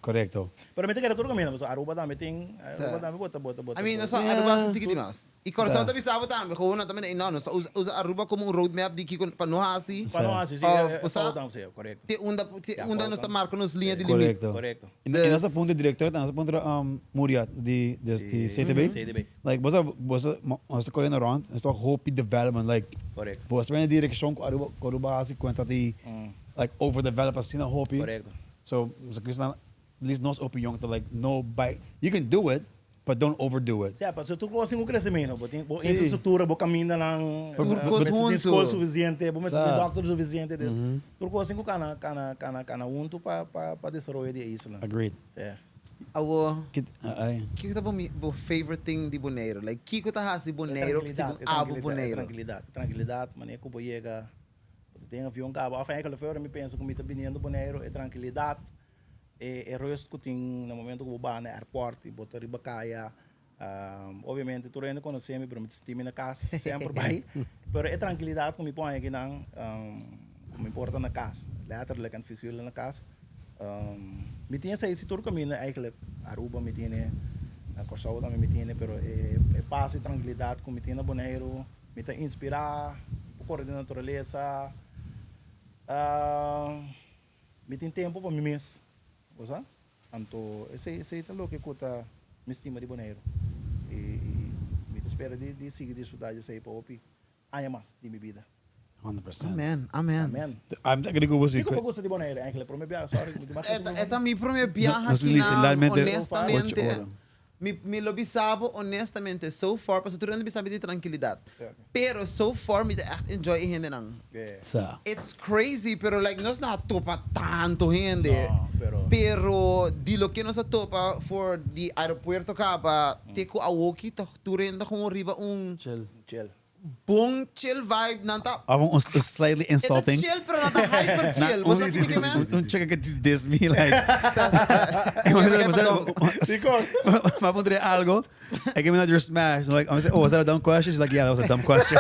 Correcto. Pero mi ta kere tur caminda pasobra Aruba tambe tin, Aruba tambe bota bota bota. I mean, nos sa Aruba haci un tiki di mas. Y Curaçao ta bisa bo tambe, gewoon nan ta mira, no, nos ta usa usa Aruba como un road map di kico pa no haci. Pa no haci, si, Of, fout tambe, si, correcto. Te unda, te unda nos ta marca nos liña di limit. Correcto. Correcto. Y nos a punta director, nos a puntra Muriat di di CTB. CTB. Like, bo sa, bo sa, nos ta corriendo rond, nos ta wak hopi development, like, Correcto. bo ta bay na direccion cu Aruba, cu Aruba haci cuenta di like overdevelop asina hopi. Correcto. So, so Chris, at least nos opinion ta like no bay, you can do it, but don't overdo it. Sí, pasobra tur cos tin cu crece mino. Bo tin bo infrastructura, bo camindanan, Tur bo cos mester tin hunto. school suficiente, bo mester tin doctor suficiente. Dus tur cos tin cu cana, cana, cana, cana hunto pa, pa, pa desaroyo di e isla. Agreed. Yeah. Awo, Kit, ay. kiko ta bo mi, bo favorite thing di Boneiru? Like, kiko ta hasi Boneiru Tranquilidad, segun abo e Boneiru? tranquilidad, e tranquilidad, manera cu bo yega. Bo ta den avion caba of eigenlijk ora mi pensa cu mi ta biniendo Boneiru e trankilidad, e e rust cu tin na momento cu bo baha na airport y bo ta riba caya. Obviamente tur hende conoce mi pero mi ta sinti mi na cas semper bay. Pero e trankilidad cu mi por haña akinan cu mi por ta na cas, letterlijk en figuurlijk na cas. Mi tin esei si tur caminda eigenlijk Aruba mi tine, na Corsou tambe mi tine pero e e paz y trankilidad cu mi tin na Boneiru. Mi ta inspirá pa kore den naturalesa. Mi tin tempu pa mi mes, bo sa. Anto esei esei ta loke ku ta mi stima di Boneiru. I mi ta spera di di sigui disfrutá di esei pa hopi aña mas di mi bida. 100%. Amen, amen. Amen. Ami ta agree ku bo si. Kiko bo gusta di Boneiru eigenlijk? Prome biaha, sorry, mi tin mas E ta e ta mi prome biaha akinan, honestamente. Mi mi lo bisa bo honestamente so far pasobra tur hende bisa mi di trankilidat pero so far mi ta echt enjoy e hendenan. Sa. It's crazy pero like nos no a topa tanto hende No, pero. pero di loke nos a topa for di aeropuerto kaba te ku awoki ta tur hende gewoon riba un Chill. Chill. Bon chill vibe nan ta. Of un slightly insulting. E ta chill pero nan ta hyper chill. Bo sa Si, kico mi men? Un chica que diss me like. Sa sa sa. Mi a puntra algo e ke mi not your smash. I'm like, I'm say, oh, was that a dumb question? She's like, yeah, that was a dumb question.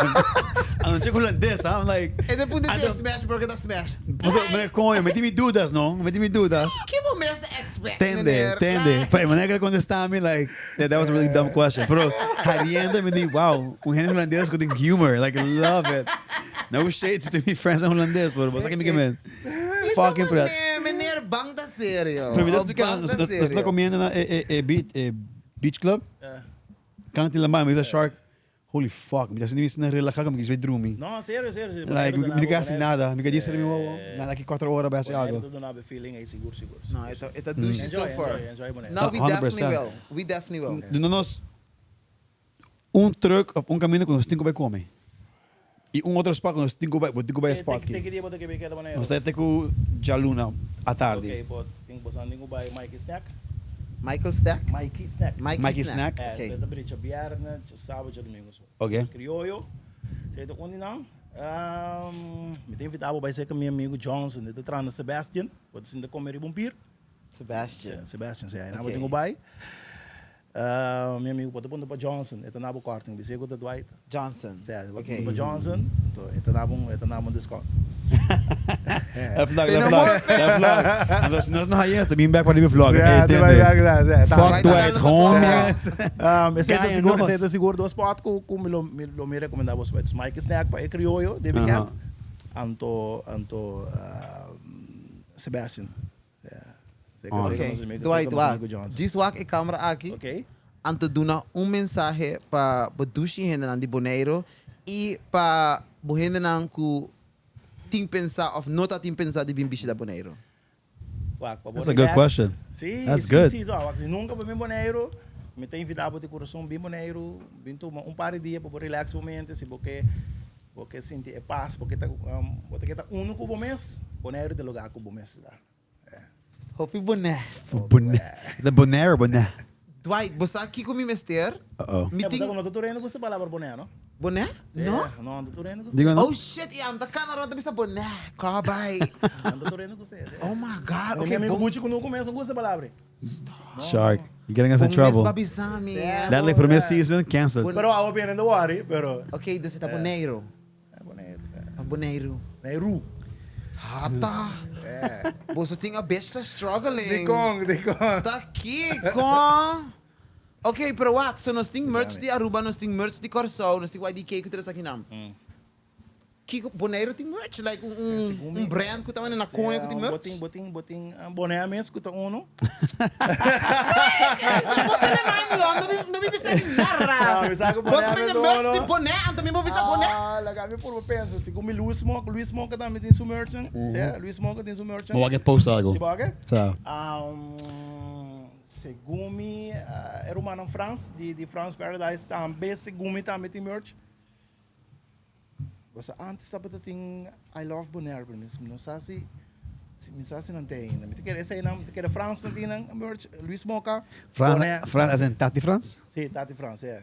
Un chica hulandes, I'm like. E ta puntra si e smash burger ta smashed. Pasobra, coño, mi tin mi dudas, no? Mi tin mi dudas. Ki bo mes ta expect, Tende, meneer? tende. Pero e manera que el contesta mi, like. Yeah, that was a really dumb question. Pero hariendo mi di, wow, un hende hulandes cu tin humor. Like, love it. No shade to mi friends hulandes, pero bo sa ki mi ke men. Fucking pret. Meneer, meneer, bang ta serio. Pero mi ta explica, Bang ta nos ta serio. comiendo na e, e, e, e beach club. Kanti la mi ta shark. Holy fuck, mi ta sinti mi asina relaxa como ki bai drumi. No, serio, serio, serio. Like, mi no ke hasi nada. Mi ke djis mi wowo, nada aki cuatro ora bai hasi algo. Bonaire ta duna bo e feeling ey sigur, sigur. No, e ta, e ta dushi so Enjoy, far. enjoy, enjoy Bonaire. No, we definitely 100%. will. We definitely will. Duna nos un truck of un caminda cu nos tin cu bai come. Y un otro spot cu nos tin cu bai, bo tin cu bai e spot Te aki. ki dia bo ta ke bai keda Bonaire? Nos ta te cu djaluna atardi. Ok, bo tin, bo sa tin cu bai Mikey Snack. Michael Stack? Mikey Snack. Mikey Mikey Snack. Snack. Eh, Ok. ta bri djabièrnè, djasabado, djadumingu so. Ok. Krioyo, esei ta un di nan. Mi ta invitá bo bai serka mi amigu Johnson, e ta traha na Sebastian. Bo ta sinta kome riba un pir. Sebastian. Sebastian, si. Einan bo Ok. tin ku bai. Mi amigu por ta punta pa Johnson, e ta na bo kòrting. Bis'é ku ta Dwight. Johnson. Si, bo Ok. punta pa Johnson, anto e ta na bo, e ta na bo un diskònt. E vlog, Say e no vlog, more, e vlog. Anto si nos no haña esta, bin bek pa riba e vlog. Ja, te bai bek, ja, ja. Fuck Dwight Dwight, ta homie. Esei ta Gaya sigur, nos. esei ta sigur dos spot ku ku mi lo mi lo mi rekomendá boso bai. Dus Mikey Snack pa e krioyo den weekend. Anto anto Sebastian. Ja. Zeker, Oh. zeker Ok, nos amigo, Dwight, zeker nos wak. amigo Johnson. Djis wak e camera aki. Ok. Anto duna un mensahe pa bo dushi hendenan di Boneiru i pa bo hendenan ku tin pensa of no ta tin pensa di bin bishita Boneiru. Wak, pa bo That's a good relax. question. Si, That's si, good. si. So, wak, si nunka bo bin Boneiru, mi ta invita bo di kurason bin Boneiru, bin tuma un par di dia pa bo relax bo mente, si bo ke bo ke sinti e pas, bo ke ta bo ta ke ta uno ku bo mes, Boneiru ta e lugar ku bo mester ta. Hopi Bonaire. Bonaire. The Bonaire or Bonaire? Dwight, bo sa kiko mi mester? Uh-oh. Mi Eh, tin. bo sa ku no ta tur hende gusta palabra boné, no? Boné? No? Sí, no, no ta tur hende gusta. Digo no. Oh shit, i am ta kana rond ta bisa boné. Kò bai. No ta tur hende gusta. Oh my God, Mi okay, amigo bon. Gucci ku no kume no gusta palabra. Shark, you getting us in Bon mes trouble. ba bisa mi. Letterlijk prome season cancelled. Pero awe benen ta worry, pero. Okay, dus e ta Boneiru. Boneiru. Of Boneiru. Boneiru. Hata. Boso tin a besta struggling. Dikon, dikon. Ta kiko? Ok, pero wak, so nos tin merch di Aruba, nos tin merch di Kòrsou, nos tin YDK ku tur esakinan. Kiko, Boneiru tin merch? Like un, un, un brand ku ta na koña ku tin merch? Bo tin, bo tin, bo tin Bonaire mes ku ta uno. Boso na mind blown, no mi, no mi bisa ni nada. No, mi sa ku Boso Bonaire bende mes merch uno. di Bonaire, anto mi bo bisa Bonaire? Ah, laga mi purba pensa. Segun mi Luis Moka, Luis Moka tambe tin su merch. Sí, Luis Moka tin su merch. Bo wak e post algo. Si bo wak e? Sa. Segun mi e rumannan Frans di di Frans Paradise tambe segun mi tambe tin merch. Boso antes tabata tin I love Bonaire pero mi no sa si si mi sa si nan tin ainda. Mi ta kere eseinan mi ta kere Frans nan tin nan merch Luis Moka Frans Bonaire. Frans as in Tati Frans? Si Tati Frans yeah.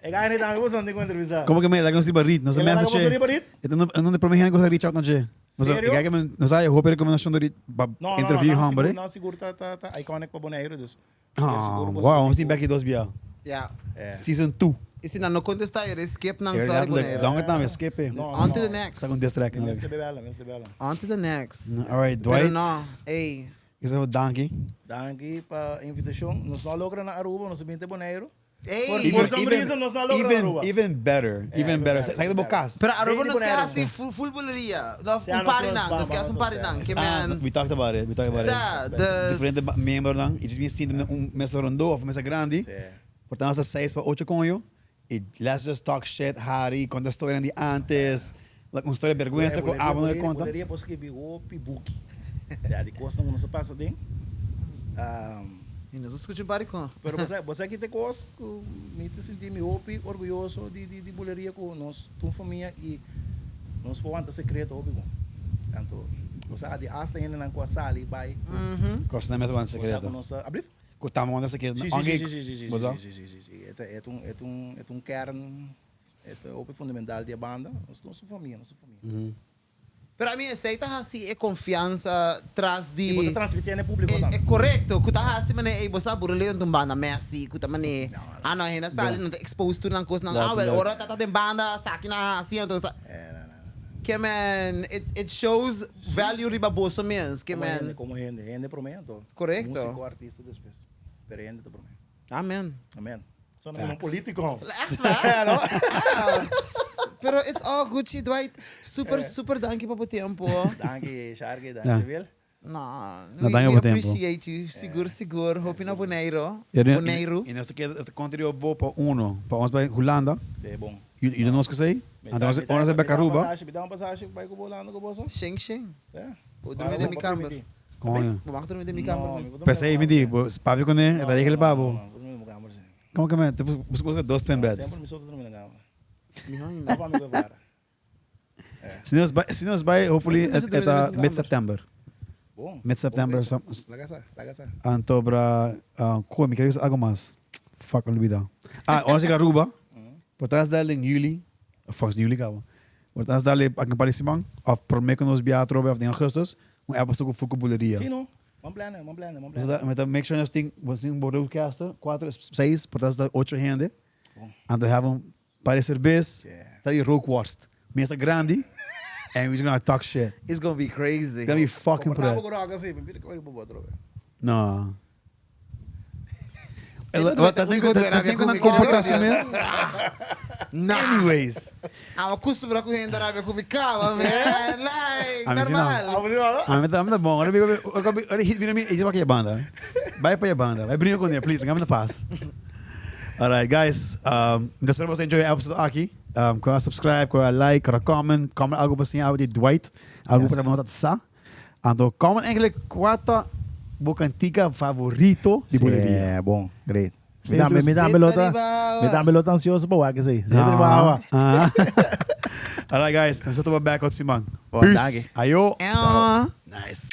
E gane tambe boso tin ku entrevista. Como que me laga nos riba rit, nos E laga mesa boso che. riba rit? E ta no de prome hende ku sa reach out na dje. Nos Serio? e gane me nos a hopi recomendacion do rit pa No, no, interview no, nan hombre. sigur, nan sigur ta ta ta iconic pa Boneiru dus. Ah, Sigur boso wow, nos tin tin ku. beki dos bia. Ja. Season 2. I si nan no contesta e skip nan, E sorry letterlijk, Boneiru. dan het nou skip eh. No, On to no. the next. Sa un diss track Mi nou. mester bebela, mi mester bebela. On to the next. All right, Pero Dwight. no, ey. Ik zeg danki. Danki pa invitacion. Nos no a logra na Aruba, nos a bin te Boneiru. Ey. For some reason nos no a logra na Aruba. Even better, even better. better, Sa even bo better. cas. Pero Aruba Baby nos ke Boneiru. hasi full, full buleria. No, Sí, un nos party nos nan. Nos ke hasi un vamos, party nan. Ke Ah, men. we talked about it, we talked about it. Sa, dus. Diferente miembro nan. Y just sinti un mesa rondo of mesa grandi. Sí. Por tanto, 6 pa 8 coño. Y let's just talk shit, hari, conta storia di antes. Like un storia bergüenza cu abo no conta. Buleria por skibi hopi buki. Ya, di cosnan cu nos a pasa den. Um, Y nos a scucha un par di con. Pero bo sa, bo sa ki ta e cos cu mi ta sinti mi hopi orguyoso di, di, di buleria cu nos ta un famia y nos por wanta secreto hopi bon. Anto, bo sa di hasta hendenan cu a sali bay. Cosnan mes wanta Bo sa secreto. cu nos ta, ablief? Cu ta wanta secreto. Sí, sí, Aunque, sí, sí, sí, sí, bo sa? sí, sí, sí, sí. E ta, e ta un, e ta un, e ta un kern, e ta hopi fundamental di e banda. Nos, nos ta un famia, nos ta un famia. Pero ami esey ta haci e confiansa tras di. Y bo ta transmiti na e publico tambe. E corecto, cu ta haci mane ey bo sa Burro Leon ta un banda messy, cu ta mane ah no hende a sali nan ta expose tur nan cosnan, ah wel ora ta ta den banda esaki nan a haci entonces ke men it it shows value riba boso mes ke Como men. hende, como hende, hende prome anto. Corecto. Musico, artista despues, pero hende ta prome. Amen. Amen. Sona como un politico. Echt waar? No? Pero it's all Gucci, Dwight. Super, super danki pa bo tempo. Danki, Sharky, danki, Wil. No, No, we, danki we pa bo tempo. appreciate you. Sigur, sigur. Hopi na Boneiro. Boneiru. Y nos ta keda, nos ta konta riba bo pa uno, pa ons bai Hulanda. Sí, bon. Jullie nos kesei? Anto nos ora nos bai Aruba. Mi ta un pasashi, mi ta un pasashi bai ku bo Hulanda ku boso. Shing, shing. Yeah. Bo drumi den mi kamber. Coño. Bo mag drumi den mi kamber mes. Pesei mi di, bo papia kuné, e ta regel pa bo. No, no, drumi den mi kamber si. Como que me? Te busca busca dos twin beds. Semper mi so ta drumi den kamber. Miho ainda. Of ami ku e vara. Si nos bai, si nos bai, hopefully Mester e drumi den ta mesun kamber. mid-September. Bon. Mid-September, Bon fecha. some- Laga sa, laga sa. Anto bra, uh, mi kere bisa algo mas. Fuck, a lubida. Ah, ora si Aruba, por tas dal den juli, of fuck, juli cabo. Por tas dal aki un par di siman, of prome cu nos bia atrobe of den augustus, un episode cu Fuku Buleria. Sí, no. Ban plana, ban plana, ban Nos plana. ta, mi ta make sure nos tin, nos tin un broadcaster, cuatro, seis, por tas dal ocho hende. Bon. Anto have un par di cervez, Yeah. ta di rookworst. Mesa grandi, and we just gonna talk shit. It's gonna be crazy. It's gonna be fucking Comportabo pret. cu rock asi, mi bira cu ori bobo atrobe. No. Ey, Wat wat dat weet ding ik dat ook ding weer, dan ik comporta ook weer. mes. Anyways. Ah, acostumbra cu hende rabia cu mi cama, man. Like, Ah, mi si normal. Ah, no? Ah, mi ta mi ta bon. Ora mi ora mi ora hit mi mi e pa banda. Vai pa banda. Vai brinca con please. Ngam na paz. Alright, guys. Um, mi ta spera boso enjoy e episode aki. Um, kora subscribe, kora like, kora comment. Comment algo pa siña di Dwight. Algo pa bo no ta sa. Anto comment eigenlijk kua ta bo kantika favorito di Buleria. Sí, bon, great. Sí, Mi tambe, mi tambe lo ta, Zeta riba mi tambe lo ta ansioso pa wak esei. Zeta riba awa. Ah. Alright guys, nos ta topa back otro siman. Bon, Peace. danki. Ayo. Ewa. Nice.